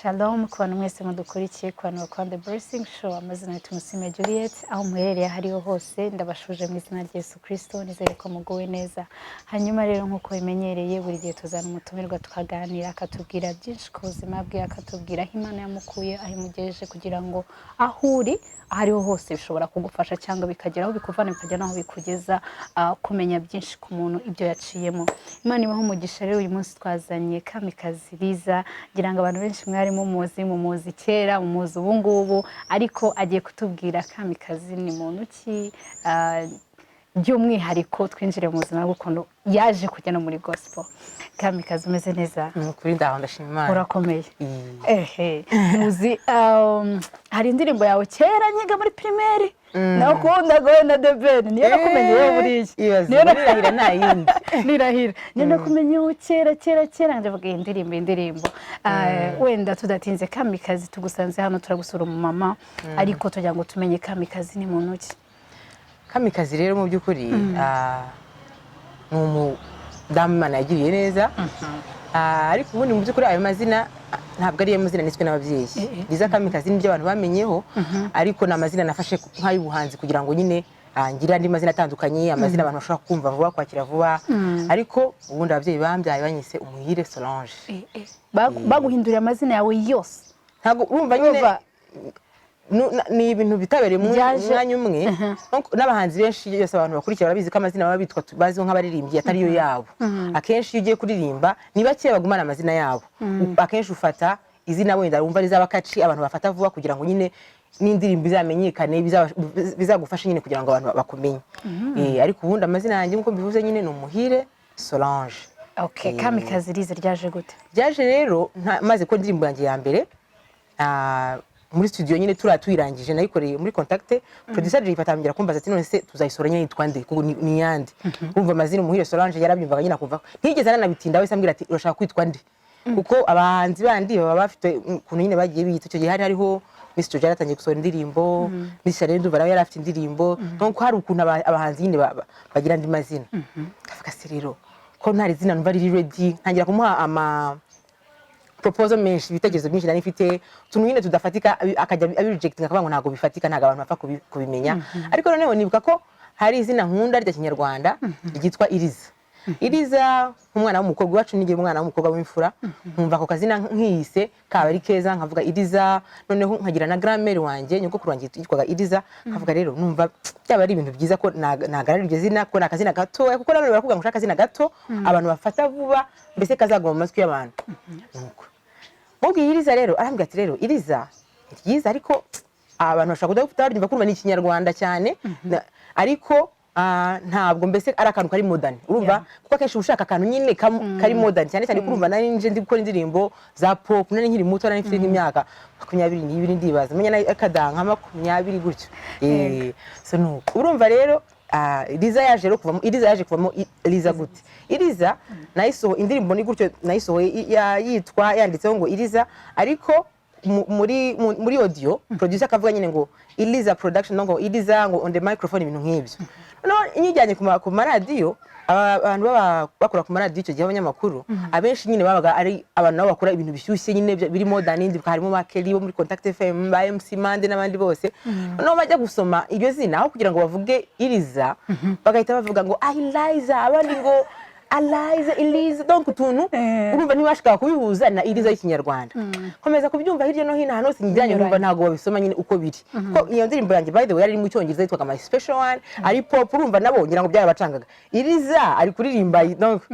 Shalom ku bantu mwese mudukurikiye, ku bantu bakunda The Blessing Show. Amazina ni Tumusime Juliet. Aho muherereye aho ariho hose, ndabashuje mu izina rya Yesu Kristo. Nizere ko muguwe neza. Hanyuma rero, nk'uko bimenyereye, buri gihe tuzana umutumirwa tukaganira, akatubwira byinshi ku buzima bwe, akatubwira aho Imana yamukuye, aho imugejeje, kugira ngo aho uri aho ariho hose bishobora kugufasha cyangwa bikagera aho bikuvana, bikagera n'aho bikugeza, kumenya byinshi ku muntu, ibyo yaciyemo. Imana ibahe umugisha. Rero uyu munsi twazanye Kamikazi Liza. Ngira ngo abantu benshi mwari mumuzi, mumuzi kera, mumuzi ubu ngubu, ariko agiye kutubwira Kamikazi ni muntu ki, by'umwihariko twinjire mu buzima bw'ukuntu yaje kujya no muri gospel. Kamikazi, umeze neza? Ni ukuri ndaho, ndashima Imana. Urakomeye? Iyi. Ehe, muzi hari indirimbo yawe kera nyiga muri primaire nakundaga wowe na The Ben, niyo nakumenye wowe buriya. Ibaze. Niyo Nirahira nta yindi. Nirahira, niyo nakumenye wowe kera kera kera. Ndavuga iyi ndirimbo, iyi ndirimbo. Wenda tudatinze, Kamikazi, tugusanze hano, turagusura umumama, ariko tugira ngo tumenye Kamikazi ni muntu ki? Kamikazi rero mu by'ukuri ni umudamu Imana yagiriye neza. Ariko ubundi mu by'ukuri ayo mazina ntabwo ariyo mazina niswe n'ababyeyi. Liza Kamikazi nibyo abantu bamenyeho, ariko ni amazina nafashe nk'ay'ubuhanzi kugira ngo nyine ngire andi mazina atandukanye, amazina abantu bashobora kumva vuba, kwakira vuba. Ariko ubundi ababyeyi bambyaye banyise Umuhire Solange. Baguhinduriye amazina yawe yose? Ntabwo urumva nyine Urumva? Ni ibintu bitabereye mu mwanya umwe. Donc, n'abahanzi benshi yose abantu bakurikira barabizi ko amazina baba bitwa baziho nk'abaririmbyi atari yo yabo. Akenshi iyo ugiye kuririmba ni bake bagumana amazina yabo. Akenshi ufata izina wenda wumva rizaba kaci, abantu bafata vuba, kugira ngo nyine n'indirimbo izamenyekane, bizagufashe nyine kugira ngo abantu bakumenye. Ariko ubundi amazina yanjye, nk'uko mbivuze nyine, ni Umuhire Solange. Okay, Kamikazi Liza ryaje gute? Byaje rero maze gukora indirimbo yanjye ya mbere muri studio nyine, turiya tuyirangije, nayikoreye muri Contact. Producer Jay atangira kumbaza ati: "None se tuzayisohora nyine yitwa nde? Kuko ni yande?" Urumva amazina Umuhire Solange yarabyumvaga nyine, akumva ntigeze ananabitinda, wese ambwira ati: "Urashaka kwitwa nde?" Kuko abahanzi bandi baba bafite ukuntu nyine bagiye biyita. Icyo gihe hari hariho Miss Jojo, yaratangiye gusohora indirimbo, Miss Chanel ndumva nawe yari afite indirimbo. Donc hari ukuntu abahanzi nyine bagira andi mazina. Ndavuga: "Se rero ko ntari zina numva riri ready?" Ntangira kumuha ama proposal menshi, ibitekerezo byinshi nari mfite, utuntu nyine tudafatika, akajya abirejectinga, akavuga ngo ntabwo bifatika, ntabwo abantu bapfa kubimenya. Ariko noneho nibuka ko hari izina nkunda rya Kinyarwanda ryitwa Iriza. Iriza nk'umwana w'umukobwa iwacu, nigiye umwana w'umukobwa w'imfura, nkumva ako kazina nkiyise kaba ari keza, nkavuga Iriza. Noneho nkagira na grand-mère wanjye, nyogokuru wanjye yitwaga Iriza. Nkavuga rero numva byaba ari ibintu byiza ko nagarara iryo zina, ko ni akazina gatoya, kuko nanone barakubwira ngo ushake akazina gato abantu bafata vuba, mbese kazaguma mu matwi y'abantu. Nuko mubwiye Iriza rero, arambwira ati: "Rero Iriza ni ryiza, ariko abantu bashobora kudahita baryumva, kumva ni Ikinyarwanda cyane, ariko ntabwo mbese ari akantu kari modern." Urumva, kuko akenshi uba ushaka akantu nyine kari modern cyane cyane ko urumva nari nje ndi gukora indirimbo za pop, nari nkiri muto, nari mfite nk'imyaka 22, ndibaza menya akada nka 20 gutyo. So nuko urumva rero Liza yaje rero kuvamo, Iriza yaje kuvamo Liza gute? Iriza nayisoho indirimbo ni gutyo nayisohoye, yitwa, yanditseho ngo Iriza, ariko muri audio producer akavuga nyine ngo Iliza Production, no ngo Iliza ngo on the microphone, ibintu nk'ibyo. Noneho nyijyanye ku maradiyo, abantu baba bakora ku maradiyo icyo gihe, abanyamakuru abenshi nyine babaga ari abantu nabo bakora ibintu bishyushye nyine biri modern, ndibuka harimo ba Kelly bo muri Contact FM, ba MC Mande n'abandi bose. Noneho bajya gusoma iryo zina, aho kugira ngo bavuge Iriza bagahita bavuga ngo Eliza, abandi ngo Aliza, Eliza, donc utuntu urumva ntibashakaga kubihuza na Iriza y'Ikinyarwanda. Nkomeza kubyumva hirya no hino, ahantu hose njyanye numva ntabwo babisoma nyine uko biri, ko iyo ndirimbo yanjye, by the way, yari iri mu Cyongereza, yitwaga My Special One, ari pop. Urumva nabo ngira ngo byarabacangaga, Iriza ari kuririmba. Donc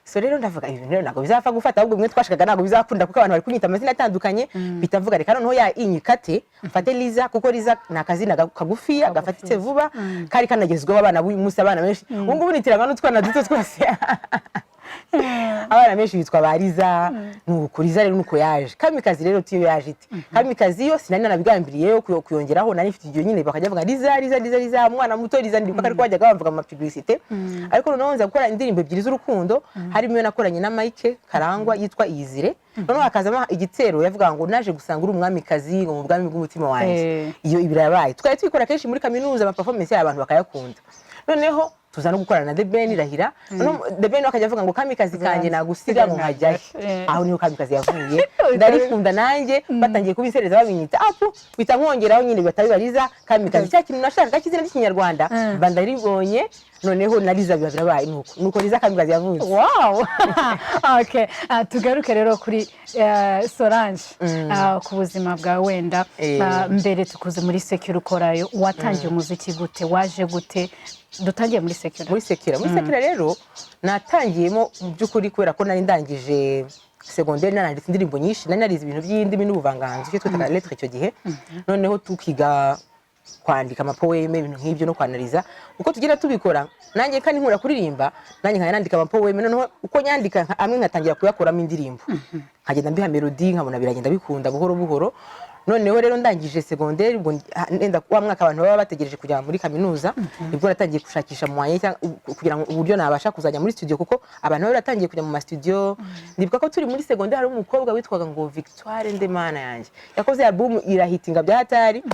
so rero ndavuga: "Ibi bintu rero ntabwo bizapfa gufata, ahubwo bimwe twashakaga ntabwo bizakunda, kuko abantu bari kunyita amazina atandukanye." Bitavuga reka noneho ya inyikate mfate Liza, kuko Liza ni akazina kagufiya, gafatitse vuba, kari kanagezweho. Abana b'uyu munsi, abana benshi ubu ngubu nitiranywa n'utwana duto twose, abana benshi bitwa ba Liza. Nuko Liza rero nuko yaje. Kamikazi rero tiyo yaje ite? Kamikazi yo sinari nanabigambiriye kuyongeraho, nari mfite iryo nyine, bakajya bavuga Liza, Liza, Liza, Liza, umwana muto Liza, ndibuka ariko bajyaga bavuga mu publicité. Ariko noneho nza gukora indirimbo ebyiri z'urukundo, harimo iyo nakoranye na Mike Karangwa yitwa Iyizire, noneho hakazamo igitero yavuga ngo: "Naje gusanga uri umwamikazi ngo mu bwami bw'umutima wanjye." Iyo ibirabaye, twari tuyikora kenshi muri kaminuza, ama performance y'abantu bakayakunda. Noneho Tuza no gukorana na The Ben, Rahira. Noneho The Ben we akajya avuga ngo "Kamikazi kanjye, nagusiga ngo nkajyayo?" Aho niho Kamikazi yavuye. Ndarikunda nanjye, batangiye kubisereza babinyita apu, bita nkongeraho nyine batabibariza Kamikazi, cya kintu nashakaga cy'izina ry'Ikinyarwanda mba ndaribonye. Noneho na Liza biba birabaye nuko Liza Kamikazi yavutse. Wow, okay. Tugaruke rero kuri Solange, ku buzima bwawe wenda. Mbere tukuze muri secular ukorayo, watangiye umuziki gute? Waje gute? Dutangiye muri secular. Muri secular rero natangiyemo mu by'ukuri kubera ko nari ndangije segonderi, naranditse indirimbo nyinshi, nari narize ibintu by'indimi n'ubuvanganzo, icyo twitaga lettre icyo gihe. Noneho tukiga kwandika amapoème, ibintu nk'ibyo, no kwanariza uko tugenda tubikora. Nanjye kandi nkura kuririmba, nanjye nkajya nandika amapoème. Noneho uko nyandika amwe nkatangira kuyakuramo indirimbo, nkagenda mbiha melody, nkabona biragenda bikunda buhoro buhoro. Noneho rero ndangije segonderi, ubwo nenda wa mwaka abantu baba bategereje kujya muri kaminuza, nibwo natangiye gushakisha moyen cyangwa kugira ngo uburyo nabasha kuzajya muri studio, kuko abantu bari batangiye kujya mu ma studio. Ndibuka ko turi muri segonderi hari umukobwa witwaga ngo Victoire Ndemana yanjye, yakoze album irahitinga bya hatari,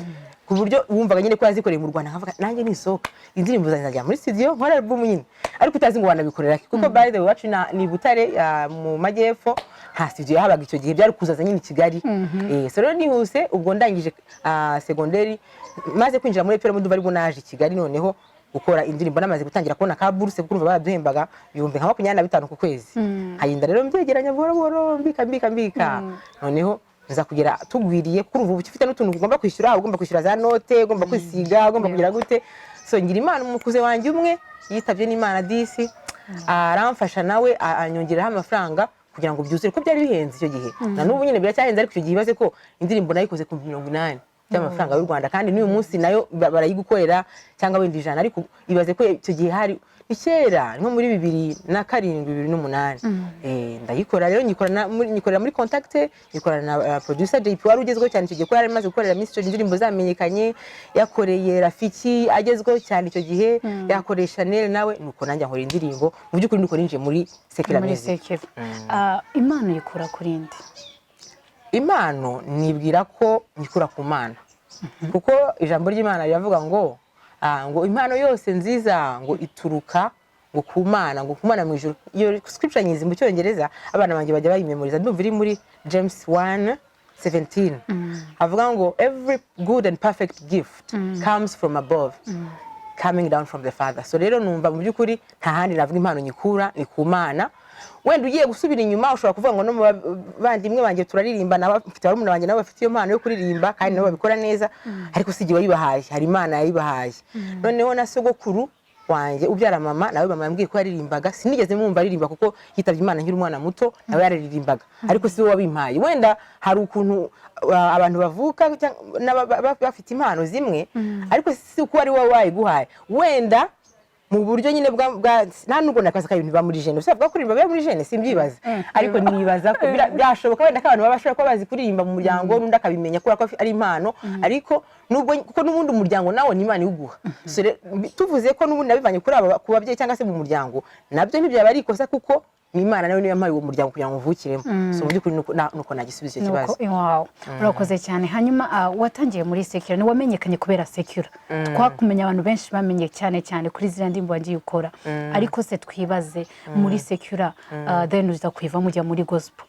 ku buryo wumvaga nyine ko yazikoreye mu Rwanda. Nkavuga nanjye nisohoka indirimbo zanjye nzajya muri studio nkora album nyine, ariko utazi ngo wanabikorera he, kuko by the way iwacu ni Butare, mu majyepfo, nta studio yahabaga icyo gihe, byari kuzaza nyine i Kigali. So rero nihuse, ubwo ndangije segonderi, maze kwinjira muri EPR, ndumva aribwo naje i Kigali noneho gukora indirimbo, namaze gutangira kubona ka buruse, kuko urumva baraduhembaga 25,000 ku kwezi. Nkagenda rero mbyegeranya buhoro buhoro, mbika mbika mbika, noneho nza kugera tugwiriye, kuko urumva uba ufite n'utuntu ugomba kwishyura, ugomba kwishyura za note, ugomba kwisiga, ugomba kugira gute. So ngira Imana, umukuze wanjye umwe yitabye n'Imana disi, aramfasha nawe anyongeraho amafaranga kugira ngo byuzure, kuko byari bihenze icyo gihe, na n'ubu nyine biracyahenze. Ariko icyo gihe ibaze ko indirimbo nayikoze ku 80,000 by'amafaranga y'u Rwanda, kandi n'uyu munsi nayo barayigukorera, cyangwa wenda 100. Ariko ibaze ko icyo gihe hari ni kera, nko muri 2007, 2008. Ndayikora rero, nyikorera muri Contact, nyikorana na producer JP wari ugezweho cyane icyo gihe, ko yari amaze gukorera Miss Jojo indirimbo zamenyekanye, yakoreye Rafiki agezweho cyane icyo gihe, yakoreye Chanel nawe. Nuko nanjye nkora indirimbo. Mu by'ukuri nuko ninjiye muri secular muri music. Secular. Impano yikura kuri nde? Impano nibwira ko nyikura ku Mana, kuko ijambo ry'Imana riravuga ngo ngo impano yose nziza ngo ituruka ngo ku Mana, ngo ku Mana mu ijuru. Iyo scripture nyizi mu Cyongereza, abana banjye bajya bayimemoriza. Ndumva iri muri James 1:17, avuga ngo "Every good and perfect gift comes from above, coming down from the Father." So rero numva mu by'ukuri nta handi navuga impano nyikura, ni ku Mana. Wenda ugiye gusubira inyuma ushobora kuvuga ngo no mu bavandimwe banjye turaririmba, nabo mfite barumuna banjye nabo bafite iyo mpano yo kuririmba kandi nabo babikora neza, ariko si igihe wayibahaye, hari Imana yayibahaye. Noneho na sogokuru wanjye ubyara mama, nawe mama yambwiye ko yaririmbaga, sinigeze mwumva aririmba kuko yitabye Imana nkiri umwana muto, nawe yararirimbaga, ariko si we wabimpaye. Wenda hari ukuntu abantu bavuka cyangwa bafite impano zimwe, ariko si uko ari wowe wayiguhaye. Wenda mu buryo nyine bwa nta nubwo nakaza ko ibintu biba muri gène, ushobora kuvuga kuririmba biba muri gène, simbyibaza, ariko nibaza ko byashoboka wenda ko abantu baba bashobora kuba bazi kuririmba mu muryango, n'undi akabimenya kubera ko ari impano. Ariko nubwo, kuko n'ubundi umuryango nawo ni Imana iwuguha. So tuvuze ko n'ubundi nabivanye kuri aba, ku babyeyi cyangwa se mu muryango, nabyo ntibyaba ari ikosa, kuko ni Imana nayo niyo yampaye uwo muryango kugira ngo mvukiremo. So mu by'ukuri nuko nagisubiza icyo kibazo. Nuko, wow, urakoze cyane. Hanyuma watangiye muri secular, ntiwamenyekanye kubera secular, twakumenya abantu benshi bamenye cyane cyane kuri ziriya ndirimbo wagiye ukora. Ariko se twibaze, muri secular, then uza kuyivamo ujya muri gospel.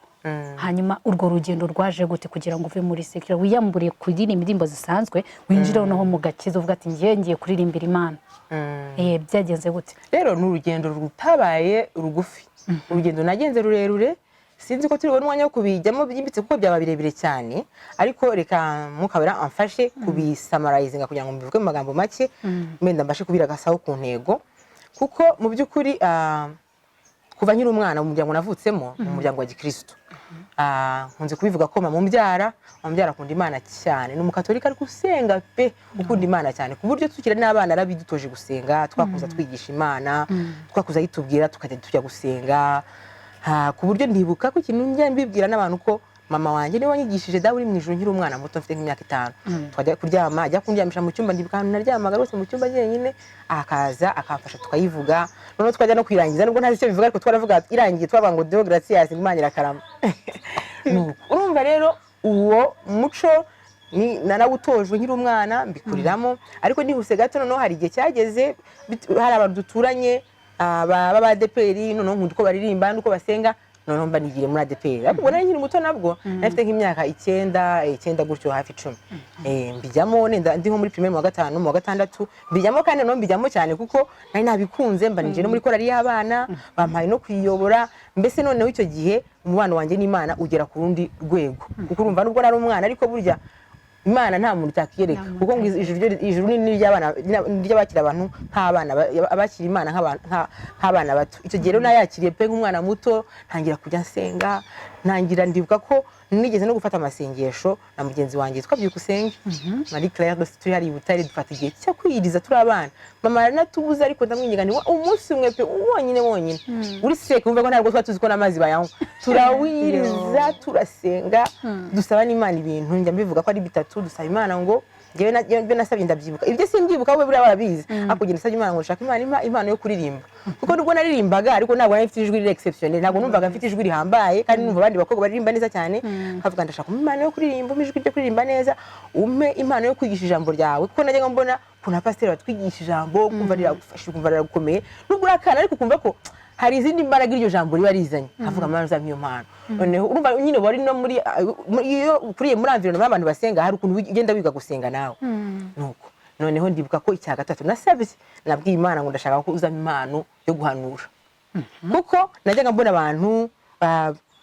Hanyuma urwo rugendo rwaje gute kugira ngo uve muri secular, wiyamburiye kuririmba indirimbo zisanzwe, winjire noneho mu gakiza, uvuga ati ngiye ngiye kuririmbira Imana? Byagenze gute? Rero ni urugendo rutabaye rugufi, urugendo nagenze rurerure. Sinzi ko turi bubone umwanya wo kubijyamo byimbitse kuko byaba birebire cyane, ariko reka Mwuka Wera amfashe kubisummarizinga kugira ngo mbivuge mu magambo make, wenda mbashe kubiragasaho ku ntego. Kuko mu by'ukuri kuva nkiri umwana, mu muryango navutsemo ni umuryango wa gikristo. Nkunze kubivuga ko mama umbyara akunda Imana cyane, ni Umukatolika ariko usenga pe, ukunda Imana cyane, ku buryo tukiri n'abana yarabidutoje gusenga. Twakuze twigisha Imana, twakuze ayitubwira, tukajya tujya gusenga. Ku buryo ndibuka ko ikintu njya mbibwira n'abantu, ko mama wanjye niwe wanyigishije Dawe uri mu ijuru nkiri umwana muto, mfite nk'imyaka 5. Twajya kuryama, ajya kundyamisha mu cyumba, ndibuka ahantu naryamaga rwose mu cyumba jyenyine, akaza akamfasha tukayivuga, noneho twajya no kuyirangiza, nubwo ntazi icyo bivuga, ariko twaravuga irangiye twavuga ngo "Deo gratias", Imana irakarama. Nuko urumva rero uwo muco Ni narawutojwe nkiri umwana, mbikuriramo. Ariko nihuse gato, noneho hari igihe cyageze hari abantu duturanye b'Abadeperi, noneho nkunda uko baririmba n'uko basenga, noneho mba nigiriye muri ADEPR. Ariko ubwo nari nkiri muto, nabwo nari mfite nk'imyaka 9, 9 gutyo, hafi 10. Mbijyamo nenda ndi nko muri primaire, mu wa gatanu, mu wa gatandatu mbijyamo. Kandi noneho mbijyamo cyane kuko nari nabikunze, mba ninjiye no muri korali y'abana, bampaye no kuyiyobora. Mbese noneho icyo gihe umubano wanjye n'Imana ugera ku rundi rwego, kuko urumva nubwo nari umwana, ariko burya Imana nta muntu utakiyereka. Nta muntu. Kuko ngo ijuru ni iry'abana, ry'abakira abantu nk'abana, abakira Imana nk'abana bato. Icyo gihe rero nayakiriye pe nk'umwana muto, ntangira kujya nsenga. Ntangira, ndibuka ko nigeze no gufata amasengesho na mugenzi wanjye yitwa Byukusenge Marie Claire Dose, turi hari i Butare, dufata igihe cyo kwiyiriza turi abana. Mama aranatubuza, ariko ndamwinginga nti: "Umunsi umwe pe, wonyine wonyine uri sec." Wumva ko ntabwo twari tuzi ko n'amazi bayanywa. Turawiriza, turasenga, dusaba n'Imana ibintu njya mbivuga ko ari bitatu. Dusaba Imana ngo, njyewe ibyo nasabye ndabyibuka, ibyo simbyibuka, we buriya barabizi. Ariko njye nasabye Imana ngo nshaka Imana impa impano yo kuririmba, kuko nubwo naririmbaga ariko ntabwo nari mfite ijwi riri exceptionnel, ntabwo numvaga mfite ijwi rihambaye, kandi numva abandi bakobwa baririmba neza cyane. Nkavuga: "Ndashaka umpe impano yo kuririmba, umpe ijwi ryo kuririmba neza, umpe impano yo kwigisha ijambo ryawe," kuko najyaga mbona ukuntu abapasiteri batwigisha ijambo, ukumva riragufasha, ukumva riragukomeye nubwo uri akana, ariko ukumva ko hari izindi mbaraga iryo jambo riba rizanye. Nkavuga: "Mana, uzampa iyo mpano." Noneho urumva nyine wari no muri iyo ukuriye muri environnement y'abantu basenga, hari ukuntu ugenda wiga gusenga nawe. Nuko noneho ndibuka ko icya gatatu nasabye, nabwiye Imana ngo ndashaka ko uzampa impano yo guhanura, kuko najyaga mbona abantu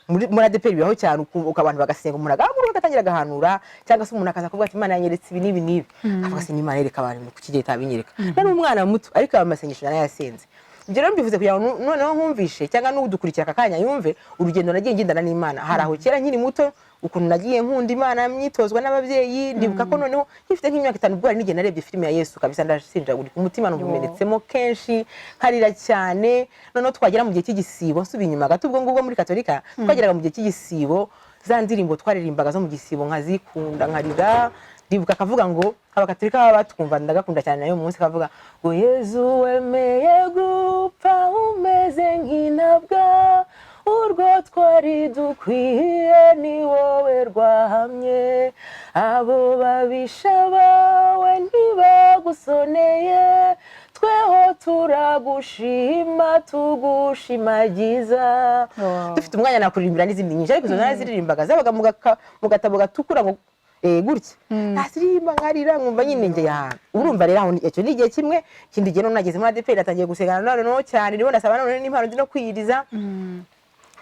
muri ADEPR bibaho cyane, abantu bagasenga, umuntu agahaguruka agatangira agahanura, cyangwa se umuntu akaza kuvuga ati: "Imana yanyeretse ibi n'ibi n'ibi." Akavuga se: "N'Imana yereka abantu ibintu, kuki igihe itabinyereka?" Nari umwana muto, ariko ayo masengesho narayasenze. Ibyo rero mbivuze kugira ngo noneho nkumvishe, cyangwa n'udukurikira aka kanya yumve urugendo nagiye ngendana n'Imana. Hari aho kera nkiri muto, ukuntu nagiye nkunda Imana myitozwa n'ababyeyi. Ndibuka ko noneho nkifite nk'imyaka 5, ubwo hari n'igihe narebye filime ya Yesu kabisa, ndasinjagurika umutima, numva umenetsemo kenshi, nkarira cyane. Noneho twagera mu gihe cy'igisibo, nsubiye inyuma gato, ubwo ngubwo muri Katolika, twageraga mu gihe cy'igisibo, za ndirimbo twaririmbaga zo mu gisibo nkazikunda, nkarira. Ndibuka akavuga ngo, Abakatolika baba batwumva, ndagakunda cyane nayo munsi, kavuga ngo: "Yezu wemeye gupfa umeze nk'intabwa, urwo twari dukwiye ni wowe rwahamye, abo babisha bawe ntibagusoneye, tweho turagushima tugushimagiza." Dufite umwanya nakuririmbira n'izindi nyinshi, ariko izo naraziririmbaga, zabaga mu gatabo gatukura ngo gutya, naziririmba nkarira, nkumva nyine njye ahantu. Urumva rero aho icyo ni igihe kimwe. Ikindi gihe none nageze muri ADEPR, natangiye gusenga noneho cyane, ndimo ndasaba none n'impano, ndi no kwiyiriza.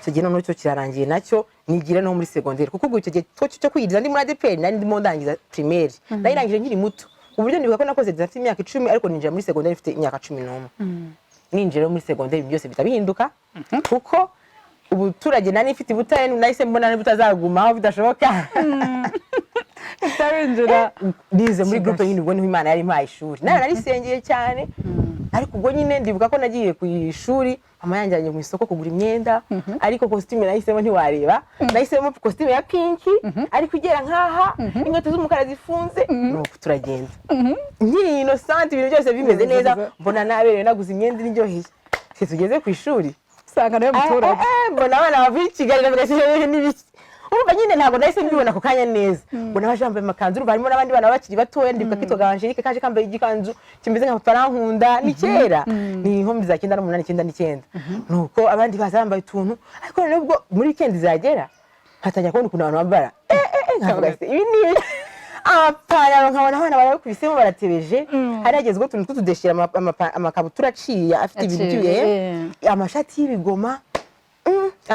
Icyo gihe noneho cyo kirarangiye, nacyo nigira no muri segonderi, kuko ubwo icyo gihe cyo kwiyiriza ndi muri ADEPR nari ndimo ndangiza primaire. Nayirangije nkiri muto, uburyo ndibuka ko nakoze mfite imyaka 10, ariko ninjira muri segonderi mfite imyaka 11. Ninjira muri segonderi ibintu byose bihita bihinduka, kuko ubuturage nari mfite i Butare nahise mbona butazagumaho, bidashoboka. Utarinjira. Nize muri groupe nyine, ubwo niho Imana yari impaye ishuri, nawe narisengeye cyane. Ariko ubwo nyine ndibuka ko nagiye ku ishuri, mama yanjyanye mu isoko kugura imyenda, ariko kositime nahisemo ntiwareba, nahisemo kositime ya pink ariko igera nkaha, inkweto z'umukara zifunze. Nuko turagenda nkiri innocent, ibintu byose bimeze neza, mbona naberewe, naguze imyenda iryoheye. Twe tugeze ku ishuri, usanga nawe muturage. Mbona abana bavuye i Kigali, ndavuga: "Se n'ibiki?" Urumva nyine ntabwo nahise mbibona ako kanya neza. Mbona baje bambaye amakanzu, urumva harimo n'abandi bana bakiri batoya. Ndibuka kitwaga Angelique, kaje kambaye igikanzu kimeze nka Paparankunda. Ni kera, ni nko muri za 98, 99. Nuko abandi baza bambaye utuntu, ariko noneho ubwo muri weekend zagera nkatangira kubona ukuntu abantu bambara, nkavuga: "Se ibi ni ibiki?" Amapantaro, nkabona abana barabikubisemo, baratebeje, hari hagezweho utuntu tw'utudeshira, amakabutura aciye afite ibintu Aciye, by'ibihe, amashati y'ibigoma,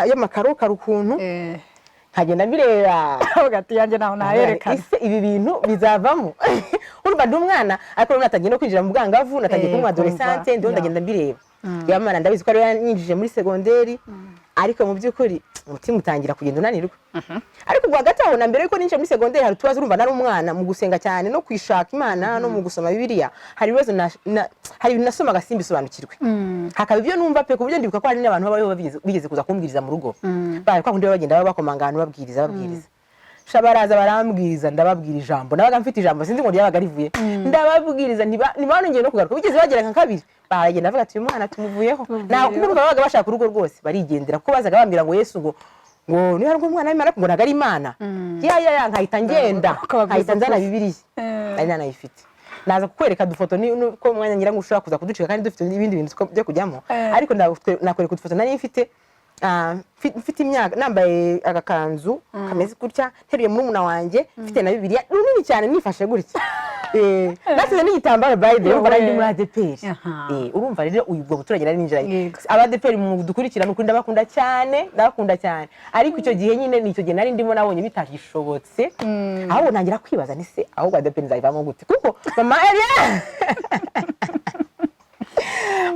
y'amakarokaro ukuntu. Nkagenda mbireba. Avuga ati: "Yanjye ntaho nayerekana." Ese ibi bintu bizavamo? Urumva ndi umwana, ariko noneho natangiye no kwinjira mu bwangavu, natangiye kuba adolescente, ndiho ndagenda mbireba. Yamana ndabizi ko ariwe yanyinjije muri segonderi, ariko mu by'ukuri umutima utangira kugenda unanirwa. Ariko ubwo hagati aho, na mbere yuko ninjira muri segonderi, hari utubazo. Urumva nari umwana mu gusenga cyane no kwishaka Imana no mu gusoma Bibiliya. Hari ibibazo hari ibintu nasomaga simbisobanukirwe, hakaba ibyo numva pe, ku buryo ndibuka ko hari n'abantu babayeho bigeze kuza kumbwiriza mu rugo, bari kwa kundi baba bagenda baba bakomanga ahantu, babwiriza babwiriza. Sha baraza barambwiriza, ndababwira ijambo, nabaga mfite ijambo, sinzi ngo ryabaga rivuye, ndababwiriza, ntibanongeye no kugaruka. Bigeze bagera nka kabiri baragenda, bavuga ati: "Uyu mwana tumuvuyeho." Ntabwo, kuko urumva babaga bashaka urugo rwose, barigendera, kuko bazaga bambwira ngo Yesu ngo Ngo niba ari umwana w'Imana, ngo ntabwo ari Imana. Ya ya ya, nkahita ngenda, Ukababwiza nkahita nzana ukuri. Bibiliya nari nanayifite, naza kukwereka udufoto ko umwanya ngira ngo ushobora kuza kuducika kandi dufite n'ibindi bintu byo kujyamo. Ariko nakwereka udufoto nari mfite, mfite imyaka, nambaye agakanzu kameze gutya, nteruye murumuna wanjye, mfite na Bibiliya runini cyane, nifashe gutya. Nasize n'igitambaro. By the way, urumva nari ndi muri ADEPR. Urumva rero uyu ubwo buturage nari ninjiranye. Abadeperi mu dukurikira, ni ukuri ndabakunda cyane, ndabakunda cyane. Ariko icyo gihe nyine, ni icyo gihe nari ndimo, nabonye bitagishobotse, ahubwo ntangira kwibaza ni se ahubwo ADEPR nzayivamo gute, kuko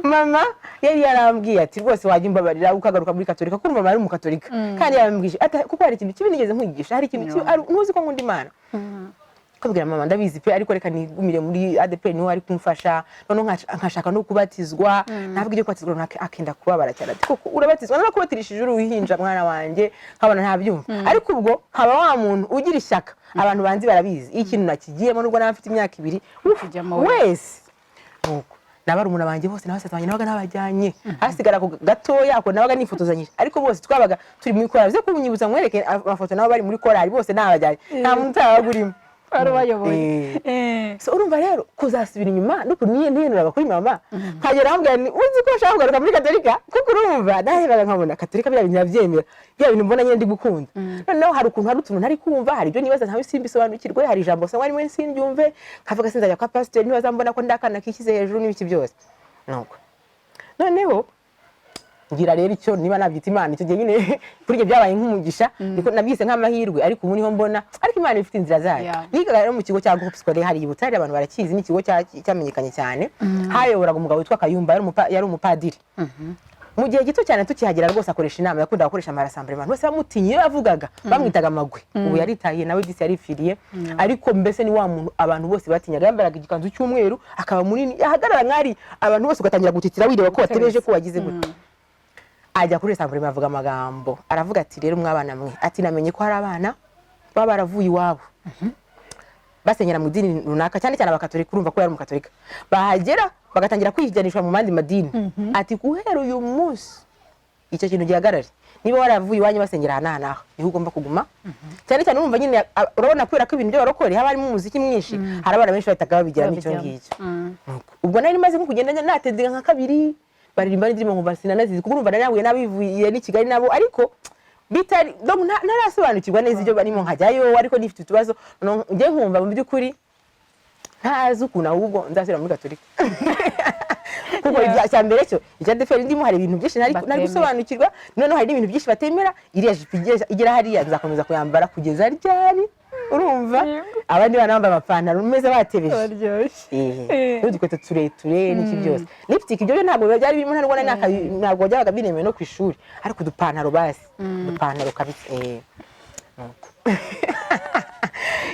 mama yari yarambwiye ati: "Rwose wajya umbabarira ukagaruka muri Katolika," kuko mama yari Umukatolika. Kandi yarambwije ati: "Kuko hari ikintu kibi nigeze nkwigisha, hari ikintu kibi, ntuzi ko nkunda Imana?" Kabwira mama: "Ndabizi pe, ariko reka nigumire muri ADEPR, niho ari kumfasha." Noneho nkashaka no kubatizwa. Ntabwo ibyo kubatizwa runaka, akenda kubabara cyane, ati: "Koko urabatizwa? Narakubatirishije uri uruhinja, mwana wanjye." Nkabona ntabyumva, ariko ubwo nkaba wa muntu ugira ishyaka. Abantu banzi barabizi, iyo ikintu nakigiyemo, nubwo naba mfite imyaka 2, uf, Kujyamo wese. Nuko nabarumuna banjye bose na basaza banjye nabaga nabajyanye, hasigara ako gatoya, ako nabaga nifotozanyije, ariko bose twabaga turi muri korali. Uze kunyibutsa nkwereke amafoto, nabo bari muri korali, bose nabajyanye, nta muntu utabaga urimo. Wari ubayoboye. So urumva rero kuzasubira inyuma n'ukuntu niyenuraga kuri mama, nkagera ambwira ni uzi ko nshaka kugaruka muri Katolika, kuko urumva narebaga nkabona Katolika biriya bintu nyabyemera, bya bintu mbona nyine ndi gukunda. Noneho hari ukuntu hari utuntu ntari kumva, hari ibyo nibaza ntawe simbisobanukirwe, hari ijambo usanga rimwe sindyumve, nkavuga sinzajya kwa pasiteri ntibazambona ko ndakana kishyize hejuru n'ibiki byose. Nuko noneho ngira rero icyo niba nabyita Imana, icyo gihe nyine kuri ibyo byabaye nk'umugisha, niko nabyise nk'amahirwe, ariko ubu niho mbona ariko Imana ifite inzira zayo. Nigaga rero mu kigo cya Groupe Scolaire hari i Butare, abantu barakizi, ni ikigo cyamenyekanye cyane. Hayoboraga umugabo witwa Kayumba, yari umupadiri. Mu gihe gito cyane tukihagera rwose akoresha inama, yakundaga gukoresha amarasambure, abantu bose bamutinye. Iyo yavugaga bamwitaga amagwe. Ubu yaritahiye nawe, disi yaripfiriye. Ariko mbese ni wa muntu abantu bose batinyaga. Yambaraga igikanzu cy'umweru, akaba munini, yahagarara nk'ari, abantu bose ugatangira gutitira wireba ko watebeje, ko wagize gute. Ajya kuri rassemblement avuga amagambo, aravuga ati: "Rero mwabana mwe," ati, "namenye ko hari abana baba baravuye iwabo basenyera mu idini runaka, cyane cyane Abakatolika," urumva ko yari Umukatolika, "bahagera bagatangira kwijanishwa mu mandi madini." Ati: "Guhera uyu munsi icyo kintu gihagarare. Niba waravuye iwanyu basengera aha n'aha n'aha, niho ugomba kuguma." Cyane cyane urumva nyine, urabona kubera ko ibintu by'abarokore haba harimo umuziki mwinshi, hari abana benshi bahitaga babigiramo icyo Babijyamo. ngicyo. Nuko ubwo nari maze nko kugenda natendeka nka kabiri, baririmba n'indirimbo nkumva sinanazizi, kuko urumva nari nahuye n'abivuye n'i Kigali nabo, ariko bitari donc ntarasobanukirwa neza ibyo barimo. Nkajyayo ariko nifite utubazo. Noneho njye nkumva mu by'ukuri ntazi ukuntu ahubwo nzasubira muri Gatolika, kuko icya mbere cyo icya ADEPR ndimo, hari ibintu byinshi ntari Batemera. gusobanukirwa. Noneho hari n'ibintu byinshi batemera. Iriya jipo igera hariya nzakomeza kuyambara kugeza ryari? Urumva abandi bana bambaye amapantaro meza batebeje. Baryoshye. N'udukweto tureture n'iki byose, lipstick, ibyo byo ntabwo biba byari birimo, ntabwo ntabwo byabaga biremewe no ku ishuri, ariko udupantaro basi, udupantaro kabisa. Nuko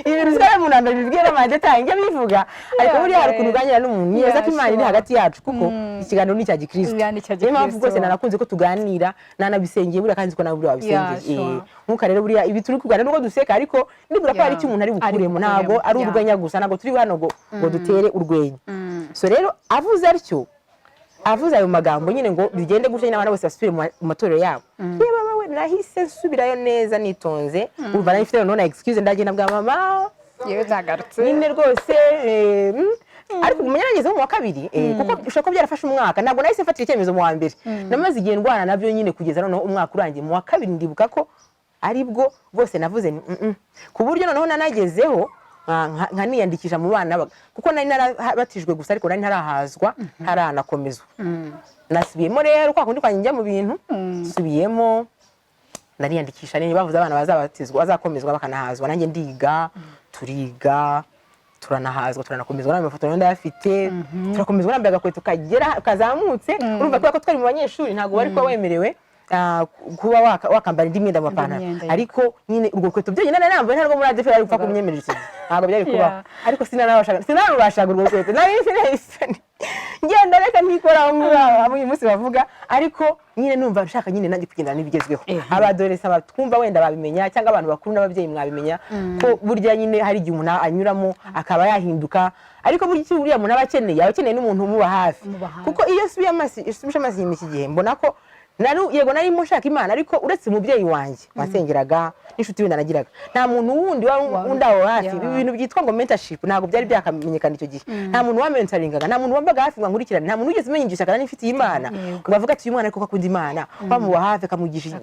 ibintu uziko umuntu mbere bibwira amadetayi njya bivuga, ariko buriya hari ukuntu uganira n'umuntu nibaza ko Imana iri hagati yacu, kuko ikiganiro ni icya gikristo. Yeah, ni icya Niyo mpamvu gikristo. rwose nanakunze ko tuganira, nanabisengeye buriya, kandi nzi ko nawe buriya wabisengeye. Nkuka rero buriya ibi turi kuganira, nubwo duseka, ariko nibura ko hari icyo umuntu ari Ari bukuremo, ntabwo bukuremo, ari urwenya gusa, ntabwo turi hano ngo dutere urwenya. So rero avuze atyo, avuze ayo magambo nyine ngo bigende gutya nyine, abana bose basubire mu matorero yabo. Yewe we, nahise nsubirayo neza nitonze. Urumva nari mfite noneho na excuse, ndagenda bwa mama: Yewe, nzagarutse. Nyine rwose, ariko umenya nageze mu wa kabiri, kuko bishobora kuba byarafashe umwaka. Ntabwo nahise mfatira icyemezo mu wa mbere, namaze igihe ndwana nabyo nyine kugeza noneho umwaka urangiye. Mu wa kabiri ndibuka ko aribwo rwose navuze nti, Ku buryo noneho nanagezeho nkaniyandikisha mu bana, kuko nari narabatijwe gusa, ariko nari ntarahazwa, ntaranakomezwa. Nasubiyemo rero kwa kundi kwanjye njya mu bintu, nsubiyemo nariyandikisha nini, bavuze abana bazabatizwa, bazakomezwa, bakanahazwa. Nanjye ndiga, turiga, turanahazwa, turanakomezwa. N'ayo mafoto nayo ndayafite. Turakomezwa nambaye agakweto kagera kazamutse. Urumva kubera ko twari mu banyeshuri, ntabwo wari kuba wemerewe kuba wakambara indi myenda mu mapantaro. Myenda, yego. Ariko nyine urwo rukweto byonyine nari nambaye, ntabwo muri ADEPR bari gupfa kumyemerera icyo gihe, ntabwo byari kubaho. Ariko sinanabashaga, sinanarubashaga urwo rukweto, nari mfite isoni, ngenda reka ntikora aho uyu munsi bavuga. Ariko nyine numva nshaka nyine nanjye kugendana n'ibigezweho. Abadolescents twumva wenda babimenya, cyangwa abantu bakuru n'ababyeyi mwabimenya ko burya nyine hari igihe umuntu anyuramo akaba yahinduka, ariko burya icyo uriya muntu aba akeneye, aba akeneye n'umuntu umuba hafi. Umuba hafi. Kuko iyo usubije amaso inyuma iki gihe, mbona ko Yego, narimo nshaka Imana, ariko uretse umubyeyi wanjye wansengeraga n'inshuti wenda nagiraga, nta muntu wundi wari undi aho hafi. Ibi bintu byitwa ngo mentorship ntabwo byari byakamenyekana icyo gihe. Nta muntu wamentoringaga, nta muntu wambaga hafi ngo ankurikirane, nta muntu wigeze umenya iryo shyaka nari mfitiye Imana ngo avuge ati: "Uyu mwana ariko ko akunda Imana," bamuba hafi akamugisha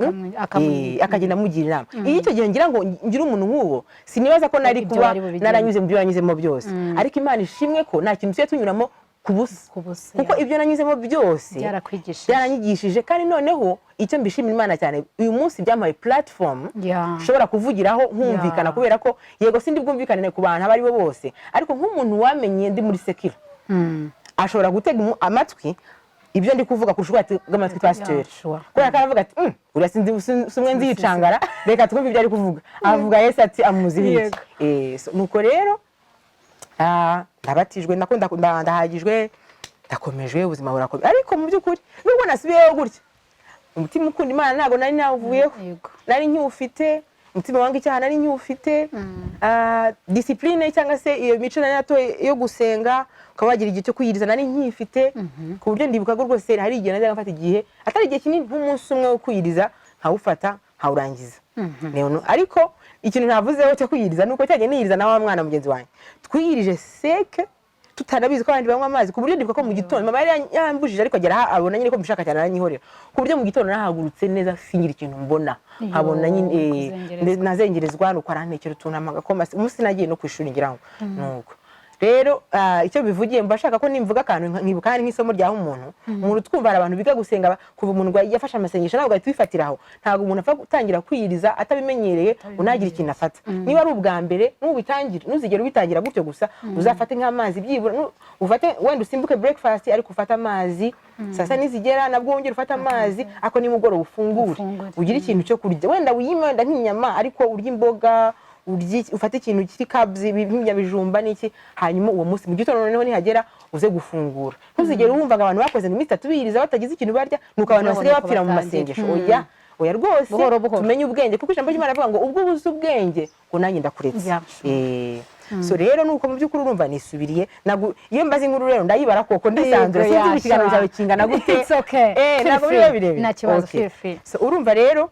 akagenda amugira inama. Iyo icyo gihe ngira ngo ngire umuntu nk'uwo, sinibaza ko nari Ibyo kuba wari bubigemo. naranyuze mu byo yanyuzemo byose. Ariko Imana ishimwe ko nta kintu tujya tunyuramo ku busa, Ku busa, kuko ibyo nanyuzemo byose Byarakwigishije. byaranyigishije. Kandi noneho icyo mbishimira Imana cyane uyu munsi, byampaye platform nshobora kuvugiraho nkumvikana, kubera ko yego sindi bwumvikane ku bantu abo ari bo bose, ariko nk'umuntu wamenye ndi muri secular ashobora gutega amatwi ibyo ndi kuvuga kurusha uko yatega amatwi pasiteri, kubera ko aravuga ati: Uriya si umwe nziyicangara, reka twumve ibyo ari kuvuga. Avuga Yesu ati amuziho iki?" So, nuko rero ndabatijwe, nako ndahagijwe, ndakomejwe, ubuzima burakomeye. Ariko mu by'ukuri, nubwo nasubiyeyo gutya, umutima ukunda Imana ntabwo nari nawuvuyeho. Nari nkiwufite. Umutima wanga icyaha nari nkiwufite. Discipline cyangwa se iyo mico nari natoye yo gusenga, ukaba wagira igihe cyo kwiyiriza, nari nkifite, ku buryo ndibuka ko rwose hari igihe najyaga mfata igihe, atari igihe kinini, nk'umunsi umwe wo kwiyiriza, nkawufata nkawurangiza. Ariko ikintu ntavuzeho cyo kwiyiriza ni uko cyagiye niyiriza na wa mwana mugenzi wanjye, twiyirije seke tutanabizi ko abandi banywa amazi, ku buryo ndibuka ko mu gitondo mama yari yambujije, ariko agera aho abona nyine ko mbishaka cyane aranyihorera, ku buryo mu gitondo nahagurutse neza singira ikintu mbona, nkabona nyine Kuzengerezwa. Nazengerezwa. Nuko arantekera utuntu, amagakoma. Umunsi nagiye no ku ishuri ngira ngo nuko rero icyo bivugiye, mba shaka ko nimvuga akantu nkibuka hari nk'isomo ryaha umuntu twumva. Hari abantu biga gusenga kuva umuntu ngo yafashe amasengesho, ntabwo ahita ubifatira aho. Ntabwo umuntu apfa gutangira kwiyiriza atabimenyereye ngo ntagire ikintu afata. Niba ari ubwa mbere nubitangire, ntuzigere ubitangira gutyo gusa. Uzafate nk'amazi byibura, ufate wenda usimbuke breakfast, ariko ufate amazi. Saa sita nizigera nabwo wongere ufate amazi, ariko nimugoroba ufungure. Ufungure. Ugire ikintu cyo kurya, wenda wiyime wenda nk'inyama, ariko urye imboga, urye, ufate ikintu kiri carbs, nk'inyabijumba n'iki. Hanyuma uwo munsi mu gitondo noneho nihagera uze gufungura. Ntuzigere wumva ngo abantu bakoze iminsi 3 biyiriza batagize ikintu barya, nuko abantu Uzabona basigaye uko bapfira mu batangira. masengesho. Oya, oya rwose. Buhoro buhoro. Tumenye ubwenge, kuko ijambo ry'Imana rivuga ngo ubwo ubuze ubwenge ngo nanjye ndakuretse. So rero nuko mu by'ukuri urumva nisubiriye. Iyo mbaze inkuru rero ndayibara koko ndisanzura. Yego, Sinzi ikiganiro sure. cyawe kingana gute. It's okay. Feel Ntabwo free. biba birebire. Nta kibazo, Okay. feel free. So urumva rero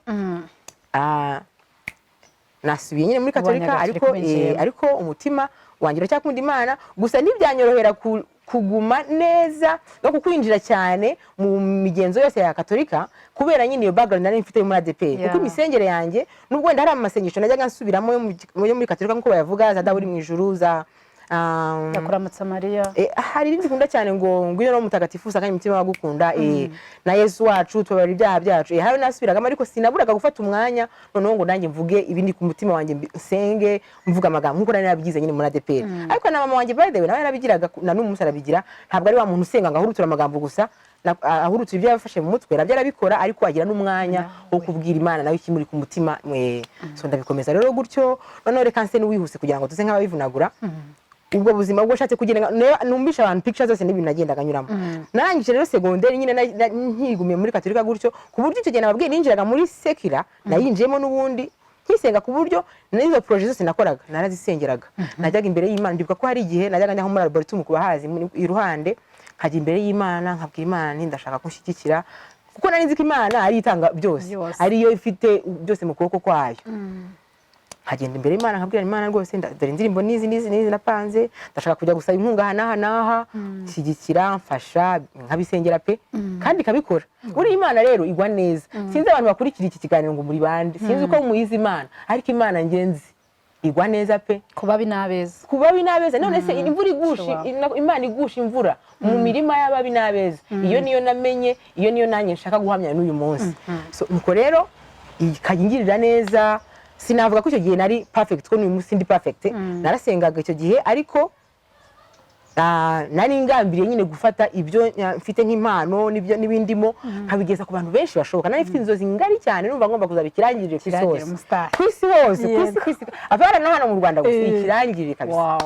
nasubiye nyine muri Katolika, Gatolika ariko winjiyemo. Ariko umutima wanjye uracyakunda Imana, gusa ntibyanyorohera kuguma neza no kukwinjira cyane mu migenzo yose ya Katolika, kubera nyine iyo background nari mfite muri ADEPR. Kuko imisengere yanjye, nubwo wenda hari amasengesho najyaga nsubiramo yo muri Katolika nk'uko bayavuga, za Dawe uri mu ijuru, za Ndakuramutsa Mariya. Hari irindi nkunda cyane ngo ngwino no mutagatifu usanganye umutima wagukunda, na Yesu wacu tubabarira ibyaha byacu. Hari nasubiragamo, ariko sinaburaga gufata umwanya noneho ngo nanjye mvuge ibindi ku mutima wanjye, nsenge mvuga amagambo nkuko nari nabyize nyine muri ADEPR. Ariko na mama wanjye, by the way, nawe yarabigiraga, na n'uyu munsi arabigira. Ntabwo ari wa muntu usenga ngo ahuruture amagambo gusa, ahuruture ibyo yafashe mu mutwe. Nabyo arabikora, ariko agira n'umwanya wo kubwira Imana nawe ikimuri ku mutima. So ndabikomeza rero gutyo. Noneho reka nse n'uwihuse kugira ngo tuze nk'ababivunagura ubwo buzima ubwo nshatse kugira ngo numvishe abantu picture zose n'ibintu nagendaga nyuramo. Narangije rero segonderi nyine nkigumiye muri Katolika gutyo, ku buryo icyo gihe nababwiye ninjiraga muri secular, nayinjiyemo n'ubundi nkisenga, ku buryo n'izo projet zose nakoraga narazisengeraga. Najyaga imbere y'Imana. Ndibuka ko hari igihe najyaga njya nko muri arboretum, ku bahazi iruhande, nkajya imbere y'Imana nkabwira Imana nti ndashaka kunshyigikira, kuko nari nzi ko Imana ariyo itanga byose, Byose. ariyo ifite byose mu kuboko kwayo. Nkagenda imbere y'Imana nkabwira Imana rwose dore indirimbo n'izi n'izi n'izi napanze, ndashaka kujya gusaba inkunga aha n'aha n'aha, shyigikira, mfasha. Nkabisengera pe, kandi ikabikora. Buriya Imana rero igwa neza. Sinzi abantu bakurikira iki kiganiro ngo muri bande, sinzi uko muyizi Imana, ariko Imana ngenzi igwa neza pe. Ku babi n'abeza. Ku babi n'abeza. None se imvura igusha, Imana igusha imvura mu mirima y'ababi n'abeza. Iyo niyo namenye, iyo niyo nanjye nshaka guhamya n'uyu munsi. So nuko rero ikajya ingirira neza. Sinavuga ko icyo gihe nari perfect, ko n'uyu munsi ndi perfect. Narasengaga icyo gihe, ariko nari ngambiriye nyine gufata ibyo mfite nk'impano n'ibyo n'ibindimo nkabigeza ku bantu benshi bashoboka. Nari mfite inzozi ngari cyane, numva ngomba kuzaba ikirangirire ku isi Ikirangirire, hose. umustar. Ku isi hose, ku isi, ku isi, apana na hano mu Rwanda gusa. Ikirangirire kabisa.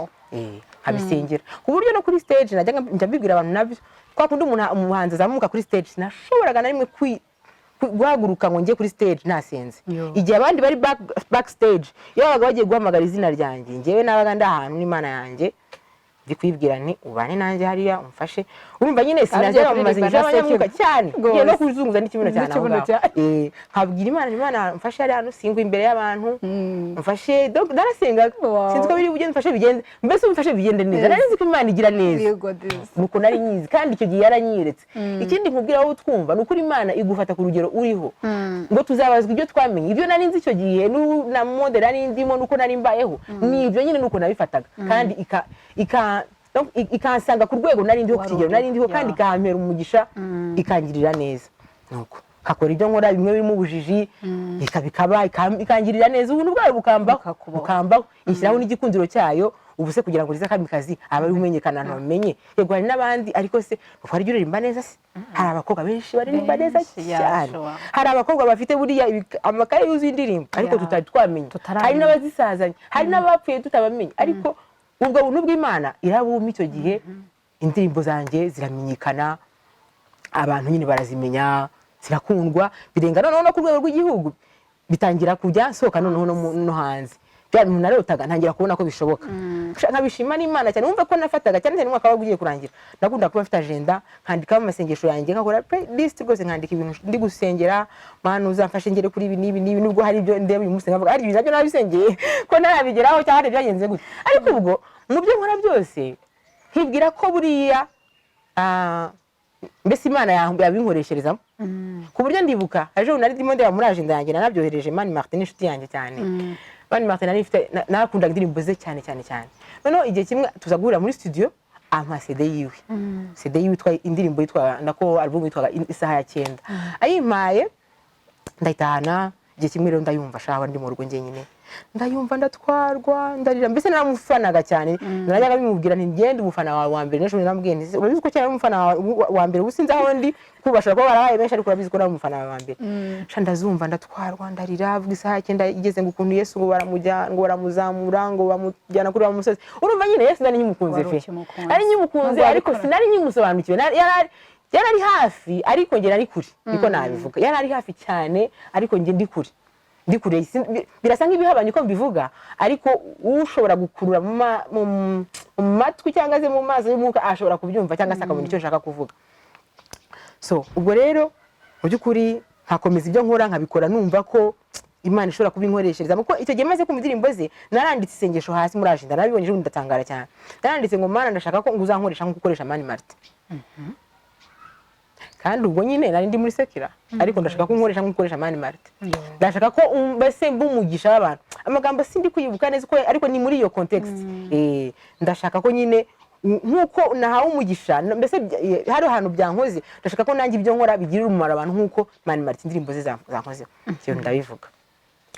Nkabisengera ku buryo no kuri stage najyaga njya mbibwira abantu nabyo, kwa kundi umuntu umuhanzi azamuka kuri stage, sinashoboraga na rimwe guhaguruka ngo njye kuri stage ntasenze. Yo. Igihe abandi bari backstage, iyo babaga bagiye guhamagara izina ryanjye, njyewe nabaga ndi ahantu n'Imana yanjye. Ndi kwibwira nti: "Ubane nanjye hariya, umfashe." Urumva nyine sinajya mu kuririmba masengesho na y'abanyamwuka secular. cyane. Rwose. Ngiye no kuzunguza n'ikibuno cyane aho N'ikibuno ngaho. cyane. Nkabwira Imana, "Imana, mfashe hariya hantu singwa imbere y'abantu, mfashe." Donc narasengaga. Sinzi ko biri bugende, mfashe bigende, mbese umfashe bigende neza. Nari nzi ko Imana igira neza. Yego disi. Nuko nari nyizi, kandi icyo gihe yaranyeretse. Ikindi nkubwira wowe utwumva, ni ukuri Imana igufata ku rugero uriho, ngo tuzabazwa ibyo twamenye. Ibyo nari nzi icyo gihe na mode nari ndimo, nuko nari mbayeho, ni ibyo nyine, nuko nabifataga, kandi donc ikansanga ku rwego nari ndiho, ku Wari kigero nari ndiho, uriho, kandi ikampera umugisha, ikangirira neza. Nuko nkakora ibyo nkora, bimwe birimo ubujiji, ikabikaba ikangirira neza, ubuntu bwayo bukambaho. Bukakubaho. Bukambaho, ishyiraho n'igikundiro cyayo. Ubu se kugira ngo rize kamikazi aba ari umenyekana, ahantu bamenye? Yego, hari n'abandi, ariko se hari uririmba neza? Se hari abakobwa benshi baririmba neza Benshi, yeah, cyane. sure. Hari abakobwa bafite buriya amakaye yuzuye indirimbo, ariko tutari twamenya. Tutaramenya. Hari n'abazisazanye, hari n'abapfuye tutabamenye, ariko ubwo buntu bw'Imana irabuma. Icyo gihe indirimbo zanjye ziramenyekana, abantu nyine barazimenya, zirakundwa, birenga noneho no ku rwego rw'igihugu, bitangira kujya nsohoka noneho no hanze. Bya bintu narotaga ntangira kubona ko bishoboka. Nkabishima n'Imana cyane. Wumva ko nafataga cyane cyane umwaka wabaga ugiye kurangira, nakunda kuba mfite agenda, nkandikamo amasengesho yanjye, nkakora playlist rwose, nkandika ibintu ndi gusengera: "Mana, uzamfashe ngere kuri ibi n'ibi n'ibi." Nubwo hari ibyo ndeba uyu munsi nkavuga hari ibintu nabyo nabisengeye ko ntarabigeraho, cyangwa hari ibyagenze gutya, ariko ubwo mu byo nkora byose nkibwira ko buriya mbese Imana yabinkoresherezamo, ku buryo ndibuka ejo nari ndimo ndeba muri agenda yanjye, nanabyohereje Mani Martin, inshuti yanjye cyane. Mani Martin nari mfite nakundaga indirimbo ze cyane cyane cyane. Noneho igihe kimwe tuza guhurira muri studio, ampa CD yiwe, CD yiwe yitwa indirimbo yitwa, nako album yitwaga Isaha ya Cyenda. Ayimpaye ndayitahana. Igihe kimwe rero ndayumva shawa, ndi mu rugo njyenyine, ndayumva ndatwarwa, ndarira. Mbese naramufanaga cyane, narajyaga bimubwira nti: "Ngende umufana wawe wa mbere." N'ejo namubwiye nti: "Urabizi ko cyane ari umufana wawe wa mbere. Ubu sinzi aho ndi kuko bashobora kuba barabaye benshi, ariko urabizi ko nari umufana wawe wa mbere." Sha ndazumva ndatwarwa, ndarira. Avuga isaha ya cyenda igeze, ngo ukuntu Yesu ngo baramujyana, ngo baramuzamura, ngo bamujyana kuri wa musozi. Urumva nyine Yesu nari nkimukunze Wari fe. ukimukunze. Nari nkimukunze, Nubwo ariko wabikora. sinari nkimusobanukiwe. Yari ari hafi, ariko njye nari kure, niko nabivuga. Yari ari hafi cyane, ariko njye ndi kure, ndi kure. Birasa nk'ibihabanye uko mbivuga, ariko ushobora gukurura mu matwi cyangwa se mu maso y'umwuka ashobora kubyumva, cyangwa se akabona icyo nshaka kuvuga. So ubwo rero mu by'ukuri nkakomeza ibyo nkora, nkabikora numva ko Imana ishobora kubinkoreshereza, kuko icyo gihe maze kumva indirimbo ze, naranditse isengesho hasi muri agenda. Narabibonye ejo bundi ndatangara cyane. Naranditse ngo: "Mana, ndashaka ko ngo uzankoresha nk'uko ukoresha Mani Martin." Kandi ubwo nyine nari ndi muri secular, ariko ndashaka ko unkoresha nk'uko ukoresha Mani Martin, ndashaka ko mbese mba umugisha w'abantu. Amagambo sindi kwibuka neza uko, ariko ni muri iyo context. Ndashaka ko nyine nk'uko nahawe umugisha, mbese hari ahantu byankoze, ndashaka ko nanjye ibyo nkora bigirira umumaro abantu nk'uko Mani Martin indirimbo ze zankozeho. Ibyo ndabivuga,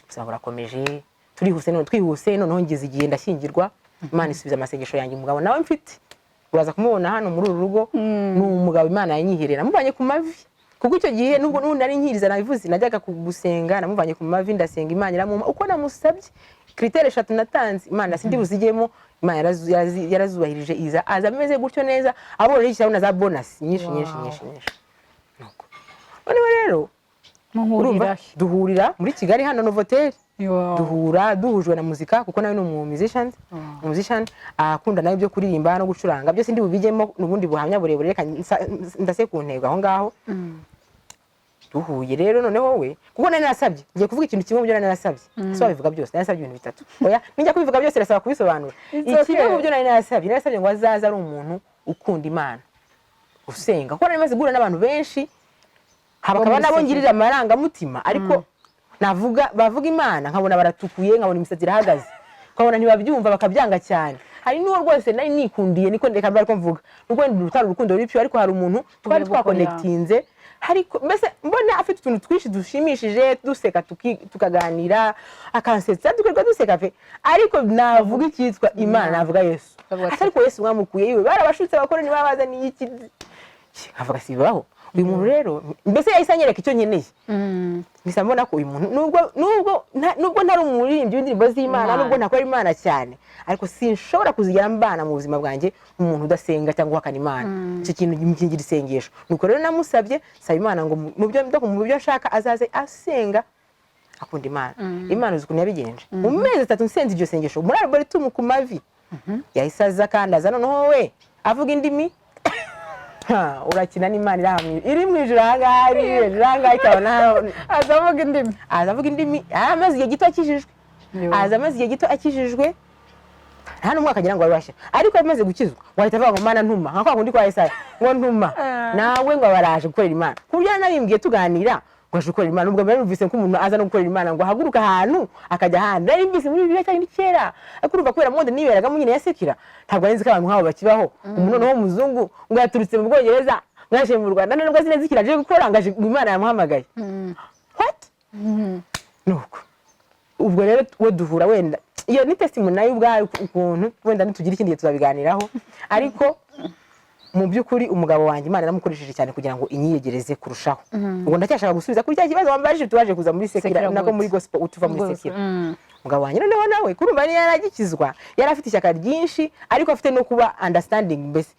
ubuzima burakomeje. Turihuse none, twihuse noneho ngeze igihe ndashyingirwa. Imana isubiza amasengesho yanjye. Umugabo nawe mfite uraza kumubona hano muri uru rugo, ni umugabo Imana yanyiherera. Namuvanye ku mavi, kuko icyo gihe nubwo n'ubu nari nkiriza, nabivuze, najyaga gusenga. Namuvanye ku mavi, ndasenga, Imana iramumpa uko namusabye. Critères eshatu natanze, Imana sindi buzigemo, Imana yarazubahirije, iza aza ameze gutyo neza, abonye ishyiraho na za bonus nyinshi nyinshi nyinshi nyinshi. Nuko noneho rero urumva Muhurira he? Duhurira muri Kigali hano Novotel. Wow. Duhura duhujwe na muzika, kuko nawe ni umu musician, musician akunda nawe ibyo kuririmba no gucuranga. Byose ndi bubijyemo n'ubundi buhamya burebure, reka ndase ku ntego aho ngaho. Duhuye rero noneho we, kuko nari narasabye, ngiye kuvuga ikintu kimwe mu byo nari narasabye. Si wabivuga byose, nari narasabye ibintu bitatu. Oya, nijya kubivuga byose irasaba kubisobanura. It's okay. Kimwe mu byo nari narasabye, nari narasabye ngo azaze ari umuntu ukunda Imana, usenga, kuko nari maze guhura n'abantu benshi, hakaba muri nabo secular. ngirira amarangamutima, ariko navuga bavuga Imana nkabona baratukuye, nkabona imisatsi irahagaze, nkabona ntibabyumva, bakabyanga cyane. Hari n'uwo rwose nari nikundiye, niko ndeka mba ariko mvuga, nubwo wenda rutari urukundo ruri pure, ariko hari umuntu twari Ureba uko twakonekitinze, ariko mbese mbona afite utuntu twinshi dushimishije, duseka, tukaganira, akansetsa, tukirirwa duseka pe, ariko navuga icyitwa Imana, navuga Yesu, Akavuga ati, ati: "Ariko Yesu mwamukuye iwe, barabashutse abakoroni babazaniye iki?" Nkavuga: "Si bibaho." Uyu muntu rero mbese yahise anyereka icyo nkeneye. Mpita mbona ko uyu muntu, nubwo ntari umuririmbyi w'indirimbo z'Imana, Imana. nubwo ntakora Imana cyane, ariko sinshobora kuzigera mbana mu buzima bwanjye umuntu udasenga cyangwa uhakana Imana. Icyo kintu nkingira isengesho. Nuko rero namusabye, nsaba Imana ngo mu byo nshaka azaze asenga, akunda Imana. Imana uzi ukuntu yabigenje? Mu mezi 3 nsenze iryo sengesho muri arboretum ku mavi. Yahise aza kandi aza noneho we avuga indimi. Ha, urakina n'Imana iri aha iri mu ijuru ahangaha, iri hejuru ahangaha, ikabona. Aza avuga indimi? Aza avuga indimi. Amaze igihe gito akijijwe. Yo. Aza amaze igihe gito akijijwe, nta n'umwaka agira ngo wari washira, ariko amaze gukizwa wahita avuga ngo "Mana, ntuma", nka kwa kundi kwa Yesaya ngo "Ntuma". Nawe ngo abaraje gukorera Imana, ku buryo yanabimbwiye tuganira ngo aje gukorera Imana. Ubwo mbere numvise ko umuntu aza no gukorera Imana ngo ahaguruke ahantu akajya ahandi, nari mvise muri Bibiliya cyangwa kera, ariko urumva kubera monde niberagamo nyine ya secular, ntabwo nari nzi ko abantu nk'abo bakibaho. Umuntu noneho w'umuzungu ngo yaturutse mu Bwongereza, ngo yaje mu Rwanda, nubwo azi neza ikintu aje gukora, ngo aje, ngo Imana yamuhamagaye. What? Nuko ubwo rero we duhura, wenda iyo ni testimony nayo ubwayo ukuntu, wenda nitugira ikindi gihe tuzabiganiraho. Ariko mu by'ukuri umugabo wanjye Imana yaramukoresheje cyane kugira ngo inyiyegereze kurushaho. Ubwo ndacyashaka gusubiza kuri cya kibazo wambajije, tuwaje kuza muri secular Secular nako gute? muri gospel, utuva muri Gospel, secular. Umugabo wanjye noneho nawe kurumva niyo yaragikizwa, yari afite ishyaka ryinshi, ariko afite no kuba understanding mbese,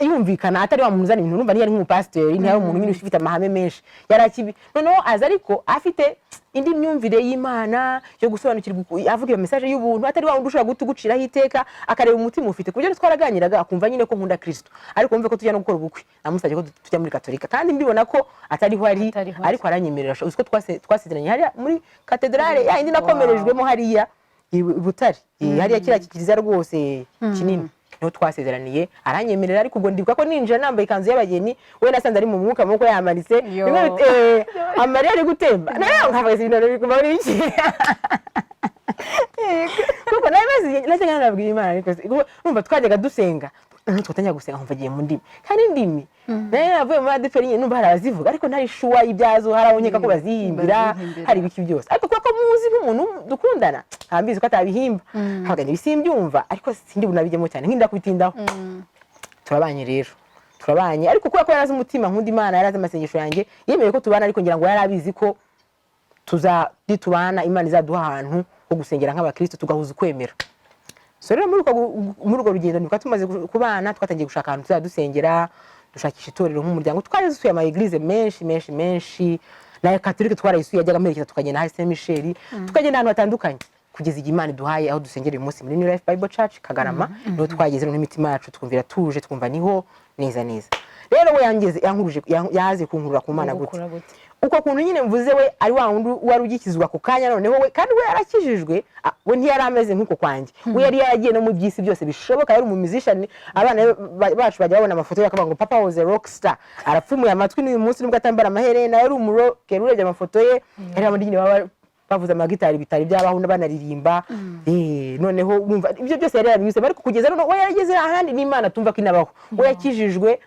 yumvikana, atari wa muntu uzana ibintu. Urumva ntiyari nk'umupasiteri, ntiyari umuntu nyine ufite amahame menshi, yari akibi. Noneho aza ariko afite indi myumvire y'Imana yo gusobanukirwa, avuga iyo message y'ubuntu, atari wa wundi ushobora guhita uguciraho iteka, akareba umutima ufite, ku buryo twaraganiraga akumva nyine ko nkunda Kristo. Ariko wumve ko tujya no gukora ubukwe namusabye ko tujya muri Katolika, kandi mbibona ko atariho ari. Atariho ari. Ariko aranyemerera. Uzi ko twasezeranye hariya muri katedrale ya yindi nakomerejwemo hariya i Butare. Hariya kiriya kiliziya rwose kinini, niho twasezeraniye, aranyemerera. Ariko ubwo ndibuka ko ninjira nambaye ikanzu y'abageni, we nasanze ari mu mwuka, amaboko yamanitse. Yo. Bimwe amarira ari gutemba, nawe nkavuga ibintu biguma muri iki, kuko nari maze najyaga nabwira Imana. Ariko kuko urumva twajyaga dusenga, noneho twatangira gusenga nkumva agiye mu ndimi, kandi indimi nayo navuye muri ADEPR nyine numva hari abazivuga, ariko ntari sure y'ibyazo, hari abo nkeka ko bazihimbira. Bazihimbira. Hari ibiki byose, ariko kuko muzi nk'umuntu dukundana, nkaba mbizi ko atabihimba, nkavuga ngo simbyumva, ariko sindi bunabijyemo cyane, nkinda kubitindaho. Turabanye rero, turabanye, ariko kubera ko yari azi umutima nkunda Imana, yari azi amasengesho yanjye, yemeye ko tubana. Ariko ngira ngo yari abizi ko tuza nitubana Imana izaduha ahantu ho gusengera nk'abakristo, tugahuza ukwemera. So rero muri urwo rugendo nibwo tumaze kubana, twatangiye gushaka ahantu tuzajya dusengera, dushakisha itorero nk'umuryango. Twari dusuye ama église menshi menshi menshi, na katolike twarayisuye, yajyaga amerekeza, tukagenda hari Saint Michel, tukagenda ahantu hatandukanye, kugeza igihe Imana iduhaye aho dusengera uyu munsi muri New Life Bible Church Kagarama. Niho twageze noneho imitima yacu twumvira tuje, twumva niho neza neza. Rero we yangeze yankuruje, yaze kunkurura ku Mana gute? Gukura gute? Uko kuntu nyine mvuze, we ari wa wundi wari ugikizwa ako kanya. Noneho we kandi we yarakijijwe, we ntiyari ameze nk'uko kwanjye. We yari yaragiye no mu by'isi byose bishoboka, yari umu musician. Abana bacu bajya babona amafoto ye bakavuga ngo "Papa was a rock star." Arapfumuye amatwi n'uyu munsi nubwo atambara amaherena, yari umu rocker. Urebye amafoto ye, yari abandi nyine baba bavuza amagitari bitari byabaho banaririmba. Noneho urumva ibyo byose yari yarabinyuzemo, ariko kugeza noneho we yarageze ahandi n'Imana tumva ko inabaho. We yakijijwe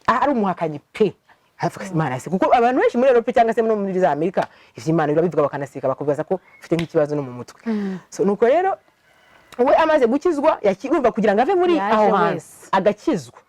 ari umuhakanyi pe. Aravuga ati, "Imana se?" Kuko abantu benshi muri Europe cyangwa se no muri za Amerika, ivy'Imana birabivuga bakanaseka, bakubaza ko ufite nk'ikibazo no mu mutwe. So nuko rero we amaze gukizwa, urumva kugira ngo ave muri Yaje aho hantu wese. agakizwa,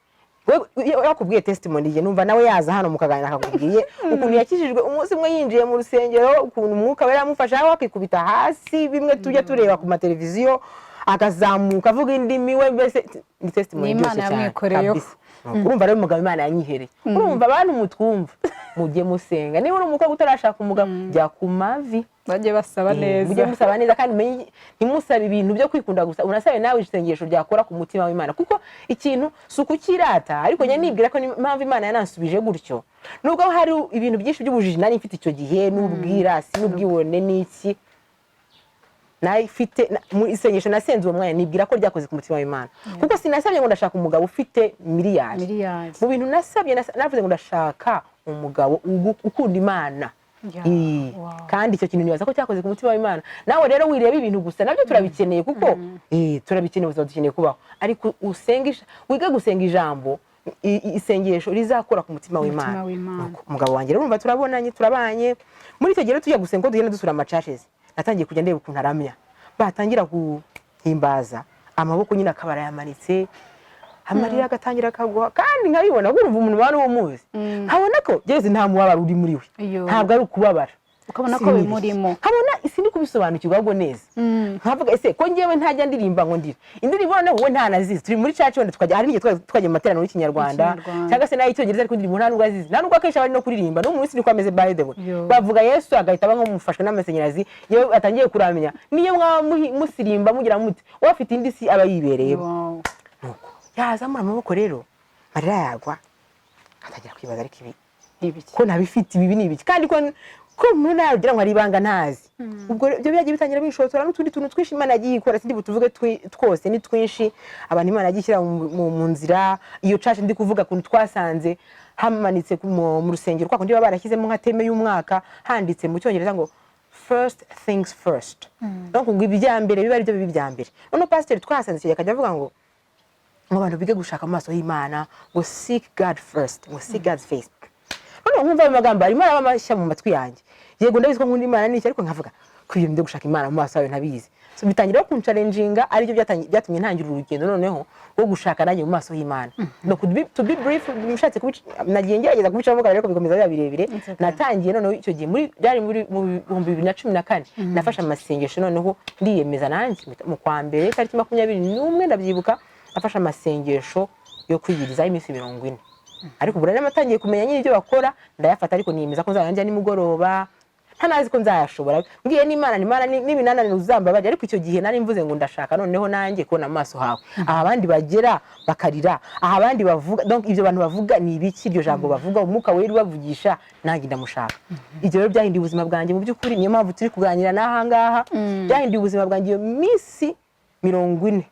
we yakubwiye testimony ye, numva nawe yaza hano mukaganira akakubwiye ukuntu yakijijwe umunsi umwe yinjiye mu rusengero, ukuntu umwuka we yamufashe aho akikubita hasi, bimwe tujya tureba ku mateleviziyo, akazamuka avuga indimi. We mbese ni testimony Ni Imana iryoshye cyane yamwikoreyeho. kabisa. Nuko urumva rero umugabo Imana yanyihereye. Urumva abantu mutwumva, mujye musenga. Niba uri umukobwa utarashaka umugabo, jya ku mavi. Bajye basaba neza. Mujye musaba neza, kandi umenye ntimusabe ibintu byo kwikunda gusa, unasabe nawe isengesho ryakora ku mutima w'Imana, kuko ikintu si ukukirata. Ariko njya nibwira ko impamvu Imana yanansubije gutyo, nubwo hari ibintu byinshi by'ubujiji nari mfite icyo gihe, n'ubwirasi n'ubwibone n'iki nayifite, mu isengesho nasenze uwo mwanya, nibwira ko ryakoze ku mutima w'Imana, kuko sinasabye ngo ndashaka umugabo ufite miliyari. Miliyari. Mu bintu nasabye, navuze ngo ndashaka umugabo ukunda Imana. Kandi icyo kintu nibaza ko cyakoze ku mutima w'Imana. Nawe rero wireba ibintu gusa, nabyo turabikeneye, kuko turabikeneye, ubuzima dukeneye kubaho, ariko usenge, wige gusenga ijambo, isengesho rizakora ku mutima Umutima w'Imana. w'Imana. Nuko umugabo wanjye rero urumva turabonanye, turabanye. Muri icyo gihe rero tujya gusenga, ko tugenda dusura ama churches, natangiye kujya ndeba ukuntu aramya, batangira guhimbaza amaboko nyine akaba arayamanitse, amarira agatangira akagwa, kandi nkabibona. Urumva umuntu ubana uwo muzi, nkabona ko byeze nta mubabaro uri muri we. Iyo. Ntabwo ari ukubabara. Ukabona ko Si ni ibiki? bimurimo. Nkabona sindi kubisobanukirwa ahubwo neza, nkavuga: ese ko ngewe ntajya ndirimba ngo ndira indirimbo, noneho wowe ntanazizi? Turi muri church, wenda tukajya, hari n'igihe twajya mu materaniro y'Ikinyarwanda Y'ikinyarwanda. cyangwa se n'ay'Icyongereza, ariko indirimbo nta nubwo azizi, nta nubwo akenshi aba ari no kuririmba. No mu minsi niko ameze, by the way. Yo. Bavuga Yesu agahita aba nk'umufashwe n'amashanyarazi iyo atangiye kuramenya. Niyo mwaba musirimba mugira muti, we afite indi si aba yibereyemo. Nuko yazamura amaboko rero, amarira yagwa, atangira kwibaza: ariko ibi Ni ibiki? ko ntabifite, ibi ni ibiki? Kandi ko nagira ngo hari ibanga ntazi. Ubwo rero ibyo byagiye bitangira binshotora n'utundi tuntu twinshi Imana yagiye ikora, sindi butuvuge twose, ni twinshi. Abantu Imana yagiye ishyira mu nzira. Iyo church ndi kuvuga, ukuntu twasanze hamanitse mu rusengero kwa kundi baba barashyizemo nka theme y'umwaka, handitse mu Cyongereza ngo "First things first", donc ngo ibya mbere biba ari byo biba ibya mbere. Noneho pasiteri twahasanze icyo gihe akajya avuga ngo abantu bige gushaka amaso y'Imana, ngo "Seek God first", ngo "Seek God's face". Noneho nkumva ayo magambo arimo araba mashya mu matwi yanjye. Yego, ndabizi ko nkunda Imana n'iki, ariko nkavuga ko ibintu byo gushaka Imana mu maso yayo ntabizi. So bitangira kunchallenginga, aribyo byatumye ntangira urugendo noneho rwo gushaka nanjye mu maso y'Imana. No to be brief, mushatse kubica, nagiye ngerageza kubicamo kabiri ariko bikomeza biba birebire. It's okay. Natangiye noneho icyo gihe muri, byari muri mu 2014, nafashe amasengesho noneho ndiyemeza nanjye mu kwa mbere, tariki 21, ndabyibuka, nafashe amasengesho yo kwiyirizaho iminsi 40. Ariko ubu rero natangiye kumenya nyine ibyo bakora, ndayafata, ariko niyemeza ko nzajya njya nimugoroba, ntanazi ko nzayashobora. Mbwiye n'Imana, Imana n'ibinananira uzambabarira, ariko icyo gihe nari mvuze ngo ndashaka noneho nanjye kubona amaso hawe, aha abandi bagera bakarira, aha abandi bavuga. Donc ibyo bantu bavuga ni ibiki? Iryo jambo bavuga, Umwuka Wera ubavugisha, nanjye ndamushaka. Ibyo rero byahinduye ubuzima bwanjye mu by'ukuri, niyo mpamvu turi kuganira n'aha ngaha. Byahinduye ubuzima bwanjye. Iyo minsi 40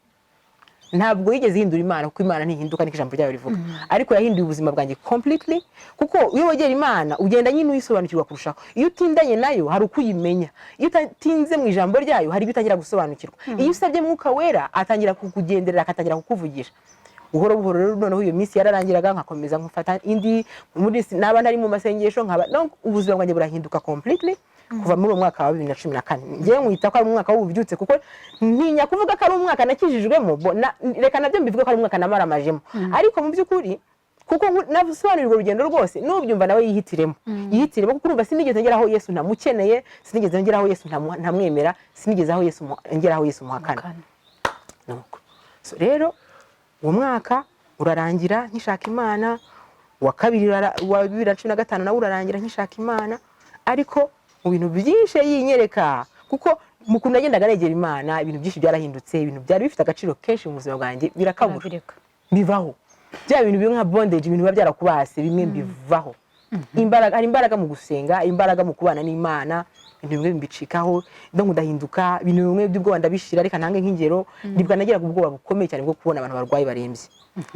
ntabwo yigeze ihindura Imana, kuko Imana ntihinduka, niko ijambo ryayo rivuga, ariko yahinduye ubuzima bwanjye completely, kuko iyo wegera Imana ugenda nyine uyisobanukirwa kurushaho. Iyo utindanye nayo hari uko uyimenya, iyo utatinze mu ijambo ryayo hari ibyo utangira gusobanukirwa, iyo usabye Mwuka Wera atangira kukugenderera, akatangira kukuvugisha buhoro buhoro. Rero noneho iyo minsi yararangiraga, nkakomeza nkafata indi muri, naba ntari mu masengesho nkaba, donc ubuzima bwanjye burahinduka completely kuva muri uwo mwaka wa 2014. Ngewe nkwita ko ari umwaka w'ububyutse, kuko ntinya kuvuga ko ari umwaka nakijijwemo. Reka nabyo mbivuge ko ari umwaka namaramajemo, ariko mu by'ukuri kuko nasobanurira urwo rugendo rwose, n'ubyumva nawe yihitiremo, yihitiremo, kuko urumva sinigeze ngera aho Yesu ntamukeneye, sinigeze ngera aho Yesu ntamwemera, sinigeze aho Yesu ngera aho Yesu muhakana. Nuko so rero uwo mwaka urarangira nkishaka Imana, uwa kabiri uwa 2015 nawe urarangira nkishaka Imana, ariko mu bintu byinshi yinyereka, kuko mu kuntu nagendaga negera Imana, ibintu byinshi byarahindutse. Ibintu byari bifite agaciro kenshi mu buzima bwanjye birakabura. Urabireka. Bivaho. Bya bintu bimwe nka bondage, ibintu biba byarakubase, bimwe bivaho. Imbaraga, hari imbaraga mu gusenga, imbaraga mu kubana n'Imana. Ibintu bimwe mbicikaho, donc ndahinduka. Ibintu bimwe by'ubwoba ndabishira. Reka ntange nk'ingero: ndibuka nagiraga ubwoba bukomeye cyane bwo kubona abantu barwaye barembye,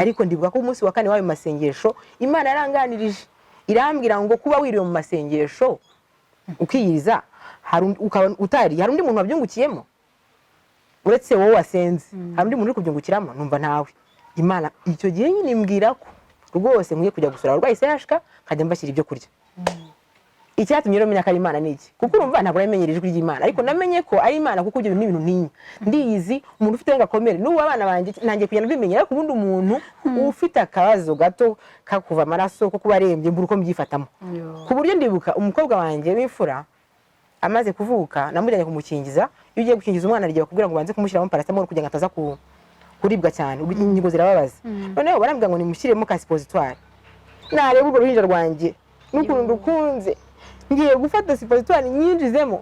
ariko ndibuka ko umunsi wa kane w'ayo masengesho Imana yaranganirije, irambwira ngo kuba wiriwe mu masengesho ukiyiriza, hari ukaba utari, hari undi muntu wabyungukiyemo uretse wowe wasenze? Hari undi muntu uri kubyungukiramo? Numva ntawe. Imana icyo gihe nyine imbwira ko rwose nkwiye kujya gusura abarwayi CHK, nkajya mbashyira ibyo kurya. Icyatumye rero menya ko ari Imana ni iki? Kuko urumva ntabwo namenyera ijwi ry'Imana, ariko namenye ko ari Imana, kuko ibyo bintu ni ibintu ntinya. Ndiyizi, umuntu ufite agakomere, n'ubu abana banjye ntangiye kugenda mbimenya, ariko ubundi umuntu ufite akabazo gato ko kuva amaraso, ko kuba arembye, mbura uko mbyifatamo. Yo. Ku buryo ndibuka umukobwa wanjye w'imfura amaze kuvuka, namujyanye kumukingiza. Iyo ugiye gukingiza umwana, rigiye bakubwira ngo ubanze kumushyiramo paracetamol kugira ngo ataza kuribwa cyane, ingingo zirababaza. Noneho barambwira ngo nimushyiremo ka suppositoire. Nareba urwo ruhinja rwanjye n'ukuntu rukunze, ngiye gufata suppositoire nyinjizemo,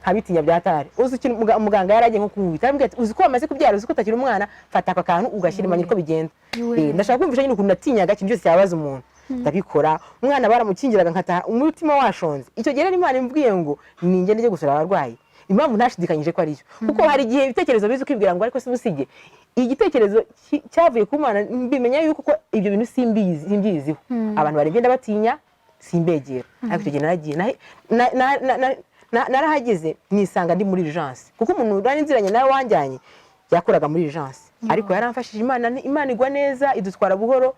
nkabitinya byatari. Uzi ikintu muganga yari agiye nko kunkubita, arambwira ati: "Uzi ko wamaze kubyara, uzi ko utakiri umwana, fata aka kantu ugashyira imanye uko bigenda." Iwe. Ndashaka kumvisha nyine ukuntu natinyaga ikintu cyose cyabaza umuntu. Ndabikora, umwana baramukingiraga, nkataha umutima washonze. Icyo gihe rero Imana imbwiye ngo ningende njye gusura abarwayi, impamvu ntashidikanyije ko ariyo, kuko hari igihe ibitekerezo biza ukibwira ngo ariko se usige igitekerezo cyavuye ku Mana, mbimenya yuko ko ibyo bintu simbizi, simbyiziho. Abantu barembye ndabatinya, simbegera. Ariko icyo gihe naragiye, narahageze nisanga ndi muri urgence, kuko umuntu nari nziranye nawe wanjyanye yakoraga muri urgence, ariko yaramfashije. Imana Imana igwa neza, idutwara buhoro,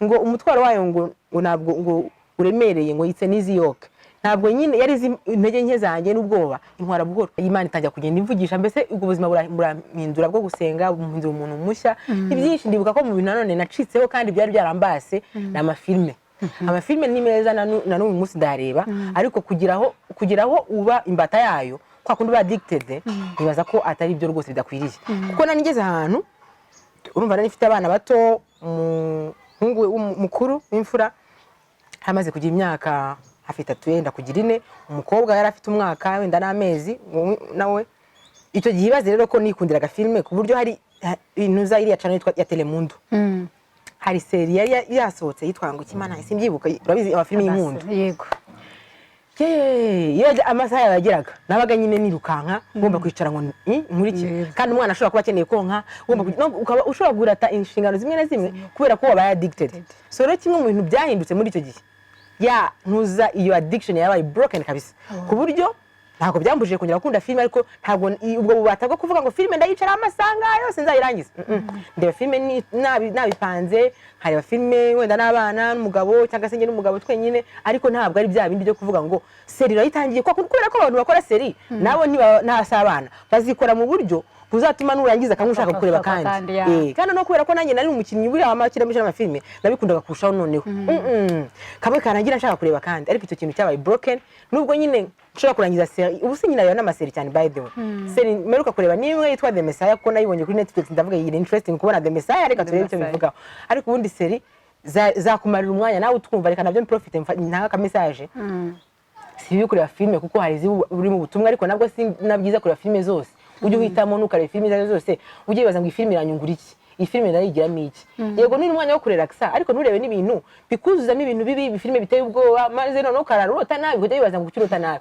ngo umutwaro wayo ngo ntabwo ngo uremereye, ngo it's an easy yoke. Ntabwo nyine yari izi intege nke zanjye n'ubwoba, intwara buhoro. Imana itangira kugenda imvugisha, mbese ubwo buzima burampindura bwo gusenga, bumpindura umuntu mushya. Ni byinshi. Ndibuka ko mu bintu nanone nacitseho kandi byari byarambase ni amafilime. Amafilime ni meza, na n'uyu munsi ndareba, ariko kugeraho uba imbata yayo, kwa kundi uba addicted, nibaza ko atari byo rwose, bidakwiriye. Kuko nari ngeze ahantu, urumva, nari mfite abana bato. Umuhungu mukuru w'imfura amaze kugira imyaka hafi 3, yenda kugira 4. Umukobwa yari afite umwaka wenda n'amezi nawe icyo gihe. Ibaze rero ko nikundiraga filime ku buryo hari intuza iriya channel yitwa ya Telemundo, hari série yari yasohotse yitwa ngo Ikimana, simbyibuka. Urabizi amafilime y'inkundo. Yego. Yeee, iyo amasaha yawe yageraga, nabaga nyine nirukanka, ngomba kwicara ngo nkurikire. Kandi umwana ashobora kuba akeneye konka, ugomba no, ukaba ushobora gurata inshingano zimwe na zimwe kubera ko wabaye addicted. So rero kimwe mu bintu byahindutse muri icyo gihe, ya ntuza, iyo addiction yabaye broken kabisa, ku buryo ntabwo byambujije kongera gukunda filime, ariko ntabwo ubwo bubata bwo kuvuga ngo filime ndayicara amasaha yose nzayirangiza. Ndeba filime nabipanze, nkareba filime wenda n'abana n'umugabo, cyangwa se njye n'umugabo twenyine, ariko ntabwo ari bya bindi byo kuvuga ngo série urayitangiye, kubera ko abantu bakora série nabo ntasi abana bazikora mu buryo buzatuma nurangiza kamwe ushaka kureba Ushaka kandi. kandi, ya. Kandi no kubera ko nanjye nari umukinnyi buriya w'amakinamico n'amafilime, nabikundaga kurushaho noneho. Kamwe karangira nshaka kureba kandi. Ariko icyo kintu cyabaye broken, nubwo nyine nshobora kurangiza série. Ubu sinyinareba n'amasérie cyane. By the way, série mperuka kureba ni imwe yitwa The Messiah, kuko nayibonye kuri Netflix, ndavuga iyi ni interesting kubona The Messiah, reka turebe icyo Messiah. bivugaho. Ariko ubundi série zakumarira umwanya nawe utwumva. Reka nabyo mprofite ntange aka message: si bibi kureba filime, kuko hari iziri mu butumwa, ariko nabwo si na byiza kureba filime zose. Ujye uhitamo, ntukarebe filime izo ari zo zose. Ujye wibaza ngo iyi filime iranyungura iki? Iyi filime ndayigiramo iki? Yego, ni umwanya wo kurelaxa, ariko nturebe n'ibintu bikuzuzamo ibintu bibi, filime biteye ubwoba, maze noneho ukarara urota nabi. Ujya wibaza ngo kuki urota nabi?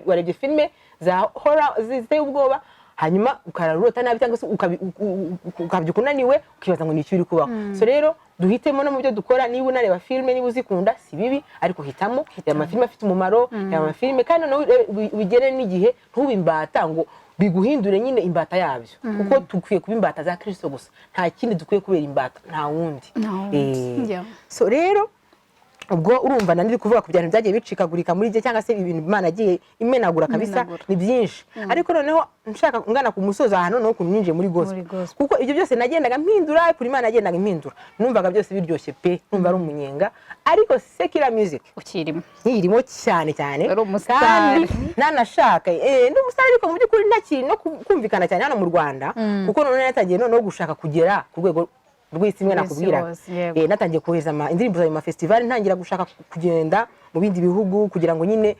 Warebye filime za horror ziteye ubwoba, hanyuma ukarara urota nabi, cyangwa se ukabyuka unaniwe, ukibaza ngo ni iki uri kubaho. So rero duhitemo no mu byo dukora. Niba unareba filime, niba uzikunda, si bibi, ariko hitamo reba amafilime afite umumaro, reba amafilime kandi noneho ubigere n'igihe, ntube imbata ngo biguhindure nyine imbata yabyo, kuko dukwiye kuba imbata za Kirisito gusa. Nta kindi dukwiye kubera imbata, nta wundi. Nta wundi. So rero ubwo urumva nari ndi kuvuga ku bintu byagiye bicikagurika muri jye, cyangwa se ibintu Imana yagiye imenagura kabisa. Imenagura. Ni byinshi, ariko noneho nshaka ngana ku musozo ahantu noneho ukuntu ninjiye muri gospel. Muri gospel. Kuko ibyo byose nagendaga mpindura kuri Imana, yagendaga impindura, numvaga byose biryoshye pe, numva ari umunyenga, ariko secular music ukirimo. Nkirimo cyane cyane. Uri umustar. Kandi nanashaka, ndi umustar, ariko mu by'ukuri ntakiri no kumvikana cyane hano mu Rwanda, kuko noneho natangiye noneho gushaka kugera ku rwego rw'isi imwe Rw'isi nakubwira. hose, yego. Natangiye kohereza indirimbo zanjye mu mafestival, ntangira gushaka kugenda mu bindi bihugu kugira ngo nyine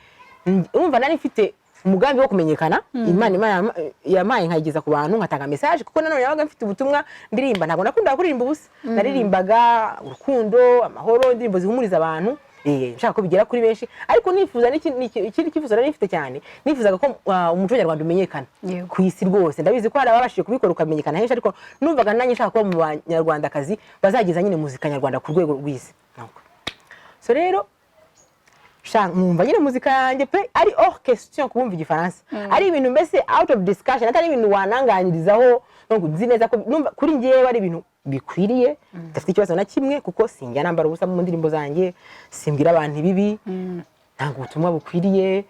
urumva nari mfite umugambi wo kumenyekana. Imana yampaye nkayigeza ku bantu, nkatanga message, kuko nanone nabaga mfite ubutumwa ndirimba. Ntabwo nakundaga kuririmba ubusa, naririmbaga urukundo, amahoro, indirimbo zihumuriza abantu, nshaka ko bigera kuri benshi. Ariko nifuza ikindi cyifuzo nari mfite cyane, nifuzaga ko umuco nyarwanda umenyekana ku isi rwose. Ndabizi ko hari ababashije kubikora ukamenyekana henshi, ariko numvaga nanjye nshaka kuba mu banyarwandakazi bazageza nyine muzika nyarwanda ku rwego rw'isi. Nuko. So rero sha nkumva nyine muzika yanjye pe ari hors question kubumva Igifaransa, ari ibintu mbese out of discussion, atari ibintu wananganirizaho. Donc nzi neza ko numva kuri njyewe ari ibintu bikwiriye, bidafite ikibazo na kimwe, kuko sinjya nambara ubusa mu ndirimbo zanjye, simbwira abantu ibibi, ntabwo ubutumwa bukwiriye,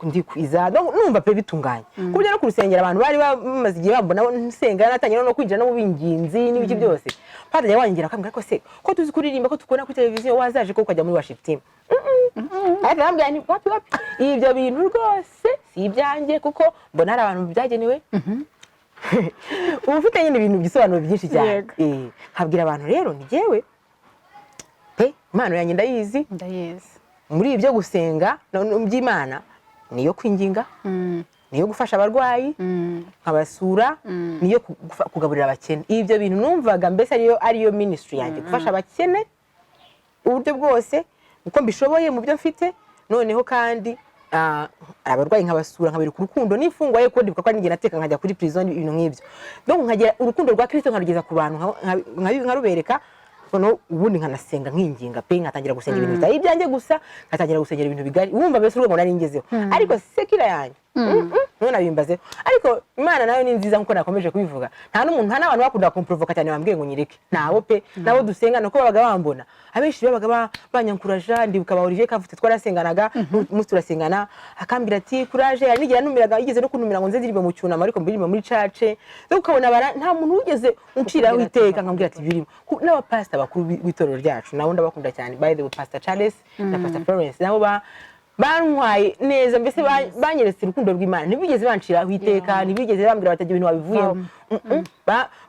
ndikwiza. Donc numva pe bitunganye, ku buryo no ku rusengero abantu bari bamaze igihe bambona nsenga, natangira no kwinjira no mu binginzi n'ibiki byose, batajya wangira bakambwira ko se ko tuzi kuririmba, ko tukubona kuri televiziyo, wazaje ko ukajya muri worship team? Ariko arambwira nti wapi wapi, ibyo bintu rwose si ibyanjye, kuko mbona hari abantu byagenewe. Uba ufite nyine ibintu bisobanuro byinshi cyane. Nkabwira abantu rero ni jyewe pe impano yanjye ndayizi. Ndayizi. Muri ibyo gusenga by'Imana, niyo kwinginga, niyo gufasha abarwayi, nkabasura, niyo kugaburira abakene. Ibyo bintu numvaga mbese ariyo ministry yanjye, gufasha abakene uburyo bwose uko mbishoboye mu byo mfite. Noneho kandi abarwayi nkabasura, nkabereka urukundo, n'imfungwa ye, kuko ndibuka ko ari njye nateka nkajya kuri prison, ibintu nk'ibyo. Donc nkagira urukundo rwa Kristo nkarugeza ku bantu, nkarubereka. Noneho ubundi nkanasenga, nkinginga pe, nkatangira gusenga ibintu bitari ibyanjye gusa, nkatangira gusengera ibintu bigari. Wumva mbese urwego nari ngezeho, ariko secular yanjye None abimbazeho, ariko Imana nayo ni nziza, nkuko nakomeje kubivuga. Nta n'umuntu, nta n'abantu bakunda kumprovoka cyane bambwiye ngo nyireke, ntabo pe. Nabo dusengana ko babaga bambona, abenshi babaga banyankuraja. Ndibuka ba Olivier Kavutse, twarasenganaga, n'umunsi turasengana, akambwira ati "Courage." Hari n'igihe yantumiraga, yigeze no kuntumira ngo nze ndirimbe mu cyunamo, ariko mbiririmbe muri church. Rero ukabona nta muntu wigeze unciraho Ukubwira ati, iteka nkambwira ati birimo. N'abapasita bakuru b'itorero ryacu nabo ndabakunda cyane, by the way, Pastor Charles na Pastor Florence, nabo bantwaye neza, mbese banyeretse urukundo rw'Imana. Ntibigeze banciraho iteka, ntibigeze bambwira bati "Ibintu wabivuyemo."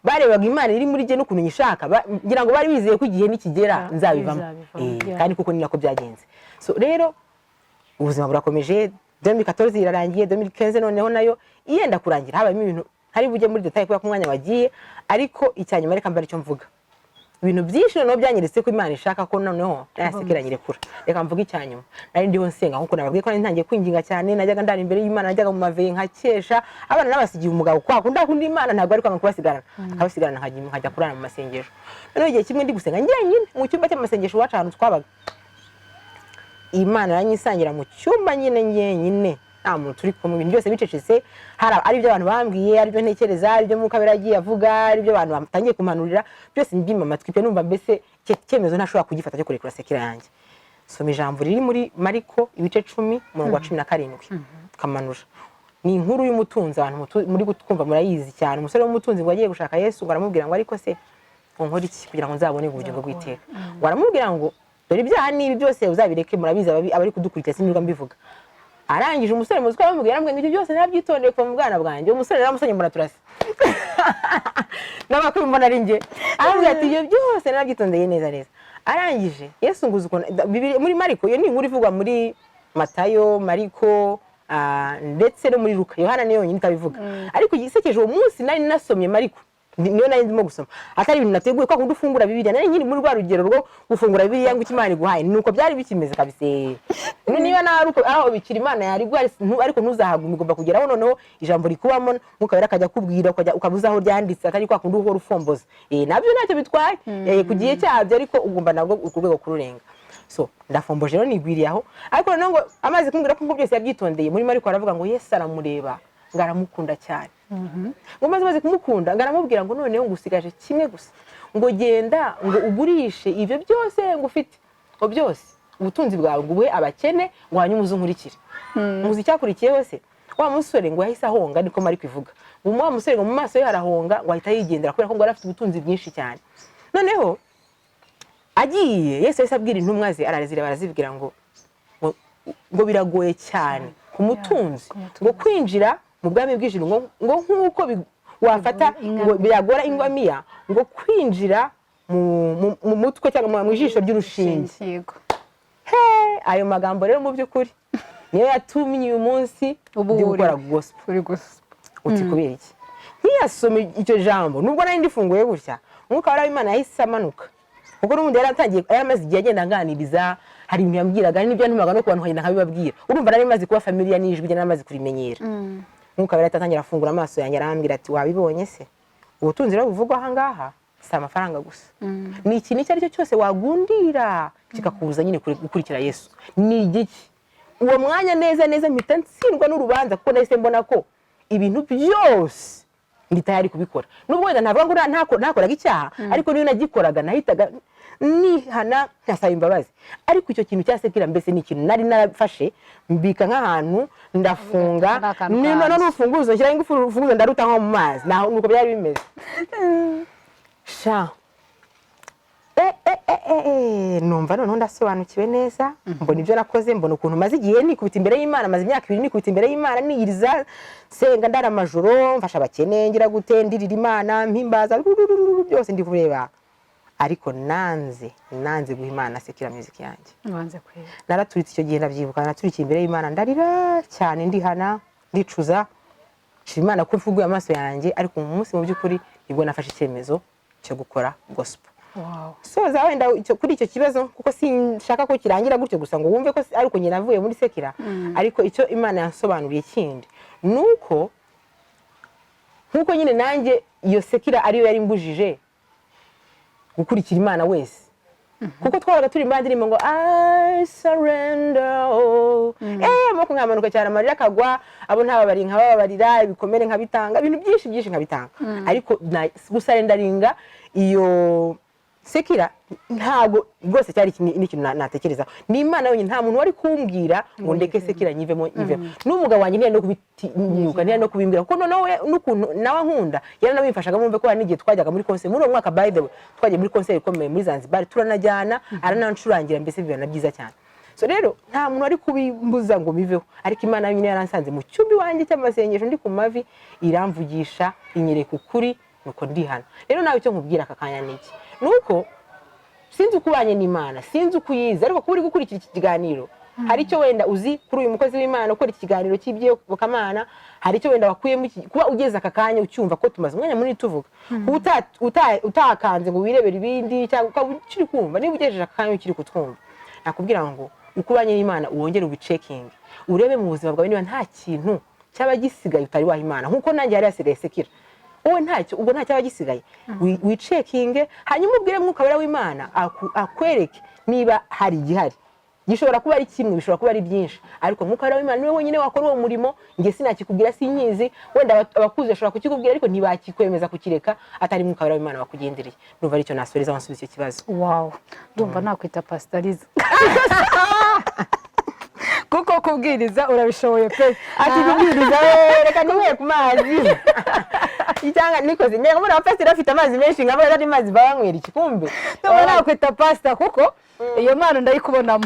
Barebaga Imana iri muri jye n'ukuntu nyishaka. Ngira ngo bari bizeye ko igihe nikigera nzabivamo. Bizabivamo, Kandi kuko ni nako byagenze. So rero ubuzima burakomeje, 2014 irarangiye, 2015 noneho nayo yenda kurangira, habayemo ibintu ntari bujye muri détail kubera ko umwanya wagiye. Ariko icya nyuma reka mbare icyo mvuga, ibintu byinshi noneho byanyeretse ko Imana ishaka ko noneho nayasekera nyirekura. Reka mvuge icya nyuma. Nari ndiho nsenga, nkuko nababwiye ko nari ntangiye kwinginga cyane, najyaga ndara imbere y'Imana, najyaga mu maveillée nkakesha. Abana nabasigiye umugabo, kwa kundi akunda Imana, ntabwo ari kwanga kubasigarana, akabasigarana, nkajya kurara mu masengesho. Noneho igihe kimwe ndi gusenga njyenyine mu cyumba cy'amasengesho iwacu ahantu twabaga, Imana yaranyisangira mu cyumba nyine njyenyine, nta muntu turi kumwe, ibintu byose bicecetse. Hari ari ibyo abantu bambwiye, ari ibyo ntekereza, ari ibyo Mwuka Wera yagiye avuga, ari ibyo abantu batangiye kumpanurira, byose mbyima amatwi pe. Numva mbese icyo cyemezo ntashobora kugifata cyo kurekura secular yanjye. Soma ijambo riri muri Mariko ibice 10, umurongo wa 17 tukamanura. Ni inkuru y'umutunzi, abantu muri kutwumva murayizi cyane. Umusore w'umutunzi ngo agiye gushaka Yesu, ngo aramubwira ngo "Ariko se ngo nkore iki kugira ngo nzabone ubugingo bw'iteka?" Ngo aramubwira ngo "Dore ibyaha n'ibi byose uzabireke." Murabizi abari kudukurikira, sinirwa mbivuga. Arangije umusore, muzi ko yaramubwiye? Yaramubwiye ngo "Ibyo byose narabyitondeye kuva mu bwana bwanjye." Umusore naramusonye mbona turasa n'abakuru, mbona ari njye. Aramubwira ati "Ibyo byose narabyitondeye neza neza." Arangije Yesu nguzi ukuntu muri Mariko, iyo ni inkuru ivugwa muri Matayo, Mariko, ndetse no muri Luka. Yohana niyo yonyine itabivuga. Ariko igisekeje, uwo munsi nari nasomye Mariko, niyo nari ndimo gusoma, atari ibintu nateguye. Kwa kundi ufungura Bibiliya, nari nkiri muri rwa rugero rwo gufungura Bibiliya ngo icyo Imana iguhaye, nuko byari bikimeze kabisa. Niba nawe uko aho bikira Imana yariguha, ariko ntuzahagume, ugomba kugeraho noneho ijambo rikubamo, Mwuka Wera akajya akubwira, ukajya ukabuza aho ryanditse, atari kwa kundi uhora ufomboza. Nabyo ntacyo bitwaye ku gihe cyabyo, ariko ugomba nabwo urwo rwego kururenga. So ndafomboje rero, nigwiriye aho. Ariko noneho ngo amaze kumbwira ko ngo byose yabyitondeye, muri Mariko aravuga ngo Yesu aramureba, ngo aramukunda cyane, ngo maze kumukunda ngo aramubwira ngo "Noneho ngo usigaje kimwe gusa, ngo genda ngo ugurishe ibyo byose ngo ufite, ngo byose ubutunzi bwawe, ngo ubuhe abakene, ngo hanyuma uze unkurikire." Muzi icyakurikiyeho se? Wa musore ngo yahise ahonga, niko Mariko ivuga, ngo wa musore ngo mu maso ye harahonga, ngo ahita yigendera kubera ko ngo yari afite ubutunzi bwinshi cyane. Noneho agiye, Yesu yahise abwira intumwa ze, arazireba, arazibwira ngo biragoye cyane ku mutunzi ku mutunzi. ngo kwinjira mu bwami bw'ijuru, ngo nk'uko wafata ngo Ingamiya. biragora ingamiya ngo kwinjira mu mutwe cyangwa mu ijisho ry'urushinge. Yego. He, ayo magambo rero mu by'ukuri niyo yatumye uyu munsi Ubu ndi gukora gospel. Uri gospel. Uti kubera iki? Ntiyasome icyo jambo, nubwo nari ndifunguye gutya, Umwuka wari Imana yahise amanuka, kuko n'ubundi yari atangiye, yari amaze igihe agenda anganiriza. Hari ibintu yambwiraga, hari n'ibyo yantumaga no ku bantu nkagenda nkabibabwira. Urumva nari maze kuba familiar n'ijwi rye, nari maze kurimenyera. Umwuka wera atangira afungura amaso yanjye, arambwira ati "Wabibonye se? Ubutunzi rero buvugwa aha ngaha si amafaranga gusa, ni ikintu icyo ari cyo cyose wagundira kikakubuza nyine gukurikira Yesu. Ni igiki?" Uwo mwanya neza neza mpita ntsindwa n'urubanza, kuko nahise mbona ko ibintu byose ndi tayari kubikora, nubwo wenda ntavuga ngo ntakoraga icyaha, ariko niyo nagikoraga nahitaga nihana nkasaba imbabazi. Ariko icyo kintu cya secular mbese ni ikintu nari narafashe mbika nk'ahantu, ndafunga. Ari akantu niba kanjye. N'urufunguzo nshyiraho ingufu, urufunguzo ndaruta nko mu mazi. Naho nuko byari bimeze sha. Numva noneho ndasobanukiwe neza, mbona ibyo nakoze, mbona ukuntu maze igihe nikubita imbere y'Imana, maze imyaka 2 nikubita imbere y'Imana, niyiriza, nsenga, ndara amajoro, mfasha abakene, ngira gute, ndirira Imana, mpimbaza, rurururu, byose ndi kureba, ariko nanze guha Imana secular music yanjye. Wanze kwiga. Naraturitse icyo gihe, ndabyibuka, naturikiye imbere y'Imana, ndarira cyane, ndihana, ndicuza, nshima Imana ko mfunguye amaso yanjye. Ariko mu munsi mu by'ukuri nibwo nafashe icyemezo cyo gukora gospel. Soza wenda kuri icyo kibazo, kuko sinshaka ko kirangira gutyo gusa ngo wumve ko ariko njye navuye muri secular. Ariko icyo Imana yansobanuriye kindi ni uko nk'uko nyine nanjye iyo secular ariyo yari imbujije gukurikira Imana wese. Kuko twabaga turi mu ndirimbo ngo "I surrender all". Amaboko nkamanuka cyane, amarira akagwa, abo ntababari nkabababarira, ibikomere nkabitanga, ibintu byinshi byinshi nkabitanga. Ariko gusurrenderinga iyo secular ntabwo rwose cyari n'ikintu natekerezaho. Ni Imana yonyine, nta muntu wari kumbwira ngo ndeke secular nyivemo, nyivemo. N'umugabo wanjye ntiyari no kubitinyuka, ntiyari no kubimbwira, kuko noneho we n'ukuntu nawe ankunda yaranabimfashaga. Mwumve ko hari n'igihe twajyaga muri concert muri uwo mwaka. By the way, twagiye muri concert ikomeye muri Zanzibar, turanajyana, aranancurangira, mbese biba na byiza cyane. So rero nta muntu wari kubimbuza ngo biveho, ariko Imana yonyine yaransanze mu cyumba iwanjye cy'amasengesho, ndi ku mavi, iramvugisha, inyereka ukuri, nuko ndihana. Rero nawe icyo nkubwira aka kanya ni iki? Ni uko sinzi uko ubanye n'Imana, sinzi uko uyizi, ariko kuba uri gukurikira iki kiganiro, hari icyo wenda uzi kuri uyu mukozi w'Imana ukora iki kiganiro cy'iby'iyobokamana, hari icyo wenda wakuyemo. Kuba ugeze aka kanya ucyumva, ko tumaze umwanya munini tuvuga, kuba utakanze ngo wirebere ibindi, cyangwa ukaba ukiri kumva, niba ugejeje aka kanya ukiri kutwumva, nakubwira ngo uko ubanye n'Imana wongere ubicheckinge, urebe mu buzima bwawe niba nta kintu cyaba gisigaye utari waha Imana, nk'uko nanjye yari yasigaye secular. Wowe ntacyo, ubwo nta cyaba gisigaye. Wicheckinge, hanyuma ubwire Mwuka Wera w'Imana akwereke niba hari igihari. Gishobora kuba ari kimwe, bishobora kuba ari byinshi, ariko Mwuka Wera w'Imana niwe wenyine wakora uwo murimo. Njye sinakikubwira, sinkizi. Wenda abakuzi bashobora kukikubwira, ariko ntibakikwemeza kukireka atari Mwuka Wera w'Imana wakugendereye. Ndumva aricyo nasoreza wansubiza icyo kibazo. Wow, ndumva nakwita Pastor Liza, kuko kubwiriza urabishoboye pe. Ati kubwiriza we, reka ninyweye ku mazi cyangwa nikoze njya mbona abapasiteri bafite amazi menshi, nkabona ari mazi baba banywera igikombe. Ndumva nakwita pastor, kuko iyo mpano ndayikubonamo.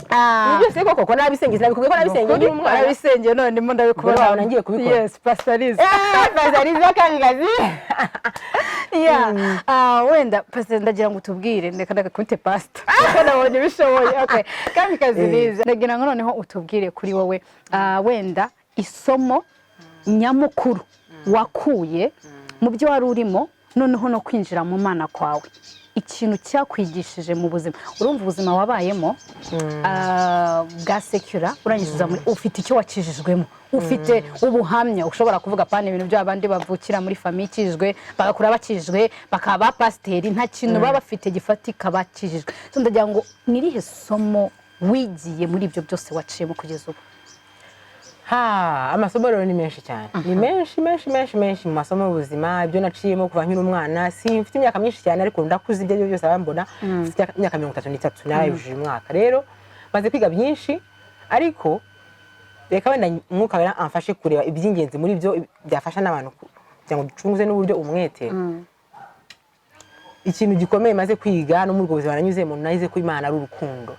Ibi byose koko ko nabisengeye, nabikubwiye ko nabisengeye nkiri umwana. Warabisengeye, none ndimo ndabikubona. Ubwo wabona ngiye kubikora. Yes, Pastor Liza. Eh, Pastor Liza Kamikazi. Yeah. Wenda pastor, ndagira ngo utubwire, ndeka ndagakwite pastor kuko nabonye ubishoboye. Okay, Kamikazi Liza, ndagira ngo noneho utubwire kuri wowe, wenda isomo nyamukuru wakuye mu byo wari urimo, noneho no kwinjira mu Mana kwawe, ikintu cyakwigishije mu buzima. Urumva ubuzima wabayemo bwa secular, urangije ufite icyo wakijijwemo, ufite ubuhamya ushobora kuvuga, pana ibintu by'abandi bavukira muri famille ikijijwe, bagakura bakijijwe, bakaba ba pasiteri, nta kintu baba bafite gifatika bakijijwe. So ndagira ngo ni irihe somo wigiye muri ibyo byose waciyemo kugeza ubu? Ha, amasomo rero ni menshi cyane, ni menshi menshi menshi menshi mu masomo y'ubuzima, ibyo naciyemo kuva nkiri umwana. Simfite imyaka myinshi cyane, ariko ndakuze, ibyo aribyo byose abambona. Mfite imyaka 33, narayujuje umwaka. Rero maze kwiga byinshi, ariko reka wenda Mwuka Wera amfashe kureba iby'ingenzi muri byo byafasha n'abantu kugira ngo ducunguze n'uburyo umwete. Ikintu gikomeye maze kwiga no muri ubwo buzima nanyuzemo, nayize ko Imana ari urukundo.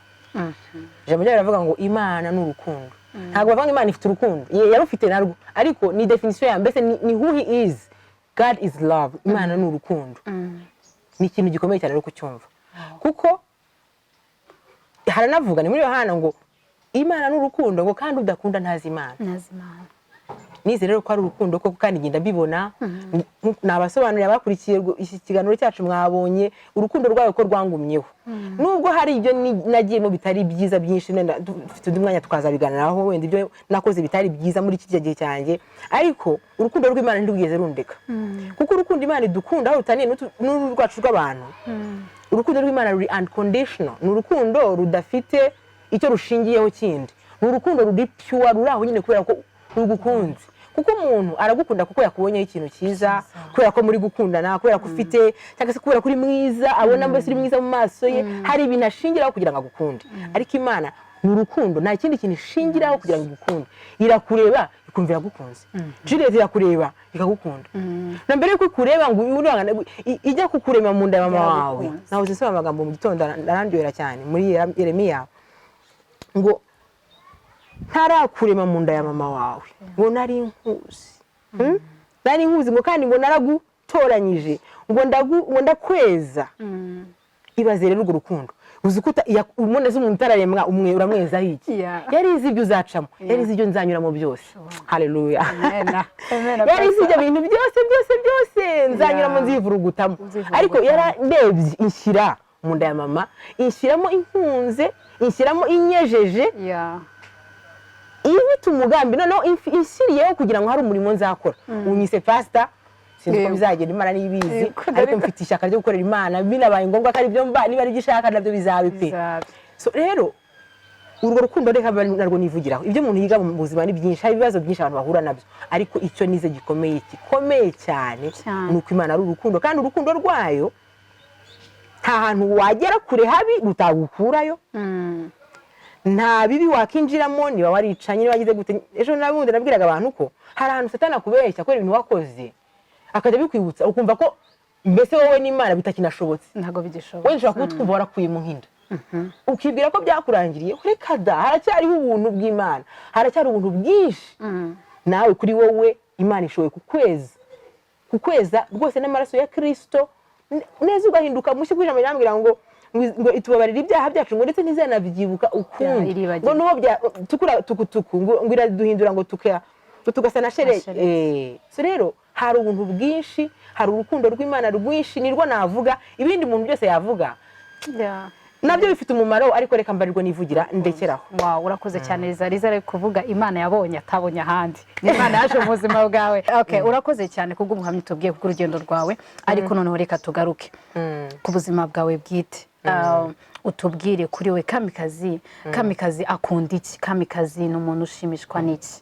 Ijambo ryayo riravuga ngo Imana ni urukundo. Ntabwo bavuga ngo Imana ifite urukundo. Yarufite narwo, ariko ni definition ya mbese ni who he is. God is love, Imana ni urukundo. Ni ikintu gikomeye cyane rero kucyumva, kuko haranavuga, ni muri Yohana, ngo Imana ni urukundo, ngo kandi udakunda ntazi Imana. Nazimana. Nize rero ko ari urukundo koko, kandi ngenda mbibona. Nabasobanuriye, abakurikiye iki kiganiro cyacu, mwabonye urukundo rwayo ko rwangumyeho, nubwo hari ibyo nagiyemo bitari byiza byinshi. Wenda dufite undi mwanya tukazabiganiraho, wenda ibyo nakoze bitari byiza muri kiriya gihe cyanjye, ariko urukundo rw'Imana ntirwigeze rundeka, kuko urukundo Imana idukunda aho rutaniye n'uru rwacu rw'abantu, urukundo rw'Imana ruri unconditional. Ni urukundo rudafite icyo rushingiyeho kindi, ni urukundo ruri pure, ruri aho nyine kubera ko rugukunze. Kuko umuntu aragukunda kuko yakubonyeho ikintu cyiza, kubera ko muri gukundana, kubera ko ufite, cyangwa se kubera ko uri mwiza, abona mbese uri mwiza mu maso ye. Hari ibintu ashingiraho kugira ngo agukunde, ariko Imana ni urukundo, nta kindi kintu ishingiraho kugira ngo igukunde. Irakureba ikumva iragukunze. Juliet, irakureba ikagukunda. Na mbere yuko ikureba ngo ijya kukurema mu nda ya mama wawe. Yaragukunze. Nahoze nsoma amagambo mu gitondo, arandyohera cyane, muri Yeremiya, ngo ntarakurema mu nda ya mama wawe, ngo nari nkuzi. Nari nkuzi, ngo kandi ngo naragutoranyije, ngo ndakweza. Ibaze rero urwo rukundo. Uzi ko umuntu umuntu utararemwa umwe uramwezaho iki? Yari izi ibyo uzacamo, yari izi ibyo nzanyuramo byose. Haleluya! Amen. Amen. Yari izi ibyo bintu byose byose byose nzanyuramo, nzivurugutamo. Uzivurugutamo. Ariko yararebye inshyira mu nda ya mama, inshyiramo inkunze, inshyiramo inyejeje, ifite umugambi, noneho inshyiriyeho kugira ngo hari umurimo nzakora. Unyise pasita. Sinzi uko Yego. bizagenda, Imana niyo ibizi. Yego, Ariko mfite ishyaka ryo gukorera Imana. Binabaye ngombwa ko ari byo mba, niba ari ibyo ishaka nabyo bizabe pe. Bizabe. So rero urwo rukundo reka mbe narwo nivugiraho. Ibyo umuntu yiga mu buzima ni byinshi, hari ibibazo byinshi abantu bahura nabyo, ariko icyo nize gikomeye, gikomeye cyane, Cyane. ni uko Imana ari urukundo, kandi urukundo rwayo nta hantu wagera kure habi rutagukurayo. Nta bibi wakinjiramo, niba waricanye, niba wagize gute. Ejo nabundi nabwiraga abantu ko hari ahantu Satani akubeshya kubera ibintu wakoze, akajya bikwibutsa, ukumva ko mbese wowe n'Imana bitakinashobotse. Ntabwo bigishoboka. Wenda ushobora kuba utwumva warakuyemo nk'inda, ukibwira ko byakurangiriye. Reka da, haracyariho ubuntu bw'Imana, haracyari ubuntu bwinshi. Nawe kuri wowe Imana ishoboye kukweza, kukweza rwose n'amaraso ya Kirisito neza, ugahinduka mushya. Kuko ijambo rirambwira ngo itubabarira ibyaha byacu, ngo ndetse ntizanabyibuka ukundi. Iribagirwa. Ngo nuwo bya tukura tukutuku, ngo iraduhindura, ngo tugasa na sheregi. Sheregi. So rero hari ubuntu bwinshi, hari urukundo rw'Imana rwinshi, nirwo navuga. Ibindi umuntu byose yavuga nabyo bifite umumaro, ariko reka mbarirwe nivugira, ndekeraho. Wow, urakoze cyane, Liza. Liza ari kuvuga Imana yabonye atabonye ahandi. Ni Imana yaje mu buzima bwawe. Okay, urakoze cyane kubw'ubuhamya tubwiye kubw'urugendo rwawe, ariko noneho reka tugaruke ku buzima bwawe bwite. Utubwire kuri we Kamikazi. Kamikazi akunda iki? Kamikazi ni umuntu ushimishwa n'iki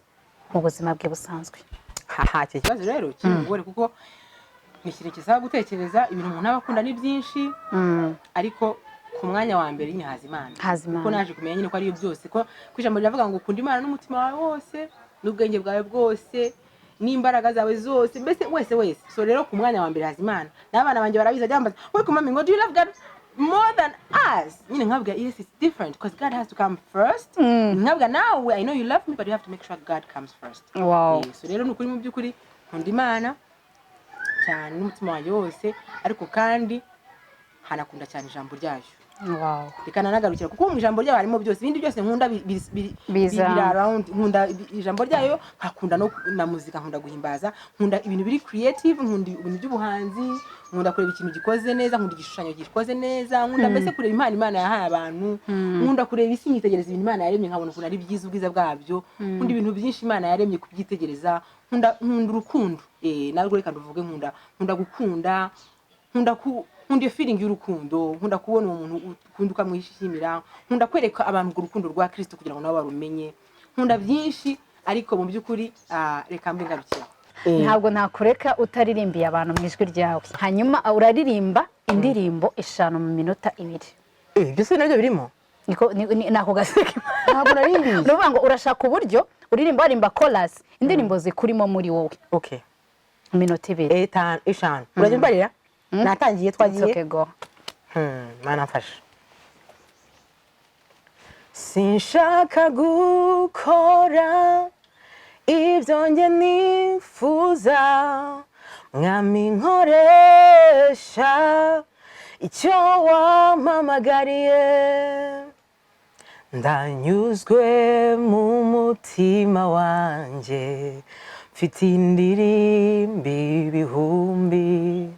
mu buzima bwe busanzwe? Haha, icyo kibazo rero kiri kuko ni ikintu kisaba gutekereza. Ibintu umuntu aba akunda ni byinshi, ariko ku mwanya wa mbere nyine haza Imana. Haza Imana. Kuko naje kumenya nyine ko ariyo byose, ko ijambo riravuga ngo ukunda Imana n'umutima wawe wose, n'ubwenge bwawe bwose, n'imbaraga zawe zose, mbese wese wese. So rero ku mwanya wa mbere haza Imana. N'abana banjye barabizi, ajya bambaza: "We mami," ngo, "do you love God more than us?" Nyine nkabwira: "Yes, it's different because God has to come first." Nkabwira nawe: "I know you love me, but you have to make sure God comes first." So rero ni ukuri, mu by'ukuri nkunda Imana cyane n'umutima wanjye wose, ariko kandi hanakunda cyane ijambo ryayo. Rikananagarukira, kuko mu ijambo ryayo harimo byose. Ibindi byose nkunda Biza. biri around. Nkunda ijambo ryayo, nkakunda no na muzika, nkunda guhimbaza, nkunda ibintu biri creative, nkunda ibintu by'ubuhanzi, nkunda kureba ikintu gikoze neza, nkunda igishushanyo gikoze neza, nkunda mbese kureba impano Imana yahaye abantu, nkunda kureba isi, nkitegereza ibintu Imana yaremye, nkabona ukuntu ari byiza, ubwiza bwabyo. Nkunda ibintu byinshi Imana yaremye, kubyitegereza. Nkunda urukundo, narwo reka nduvuge. Nkunda gukunda, nkunda iyo feeling y'urukundo, nkunda kubona uwo muntu ukunda ukamwishimira, nkunda kwereka abantu urwo rukundo rwa Kristo kugira ngo nabo barumenye. Nkunda byinshi, ariko mu by'ukuri reka mbe ngarukira. Ntabwo nakureka utaririmbiye abantu mu ijwi ryawe. Hanyuma uraririmba indirimbo 5 mu minota 2. Ibyo se nabyo birimo? Niko ni ako gaseke. Ntabwo narimbiye. Ni ukuvuga ngo urashaka uburyo uririmba, warimba chorus, indirimbo zikurimo muri wowe, Okay. mu minota 2. 5, 5, urajya umbarira. Natangiye, twagiye. It's okay, go. Mana mfasha. Sinshaka gukora ibyo njye nifuza, Mwami, nkoresha icyo wampamagariye. Ndanyuzwe mu mutima wanjye, mfite indirimbo ibihumbi,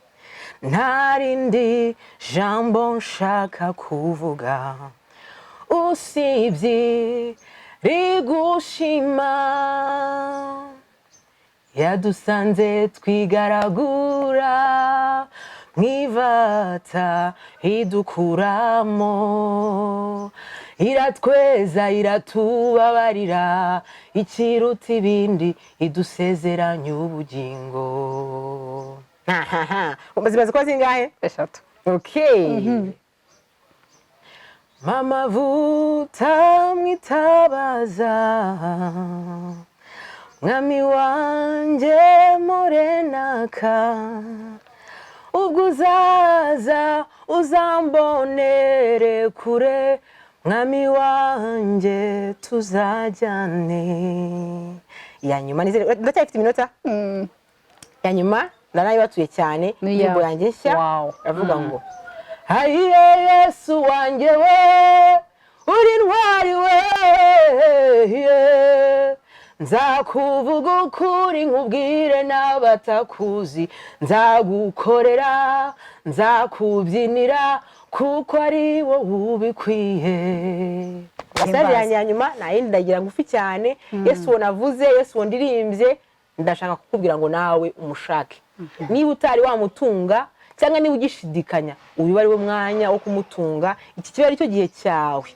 nta rindi jambo nshaka kuvuga usibye rigushima. Yadusanze twigaragura mwivata, idukuramo, iratweza, iratubabarira, ikiruta ibindi idusezeranya ubugingo. Zimaze kuba zingahe? 3. Okay. Mama vuta mwitabaza, Mwami wanjye murenaka, ubwo uzaza uzambonere kure, Mwami wanjye tuzajyane. Ya nyuma, nizere ndacyafite iminota. Ya nyuma naranayibatuye cyane. Ni indirimbo iyawe. Yanjye nshya. Avuga ngo: "Hayiye Yesu wanjye we, uri ntwari we, nzakuvuga ukuri, nkubwire n'abatakuzi, nzagukorera, nzakubyinira, kuko ari wowe ubikwiye." Message yanjye ya nyuma nta yindi, ndagira ngufi cyane. Yesu uwo navuze, Yesu uwo ndirimbye, ndashaka kukubwira ngo nawe umushake. Niba utari wamutunga cyangwa niba ugishidikanya, uyu ari we mwanya wo kumutunga. Iki kiba ari cyo gihe cyawe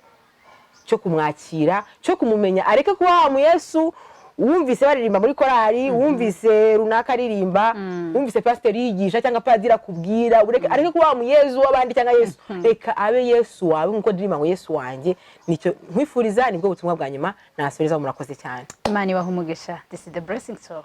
cyo kumwakira, cyo kumumenya, areke kuba wa mu Yesu wumvise baririmba muri korali, wumvise runaka aririmba, wumvise pasiteri yigisha cyangwa padiri akubwira. Areke kuba wa mu Yesu w'abandi cyangwa Yesu, reka abe Yesu wawe, nk'uko ndirimba ngo "Yesu wanjye". Nicyo nkwifuriza, nibwo butumwa bwa nyuma nasoreza. Murakoze cyane. Imana ibaha umugisha. This is The Blessing Show.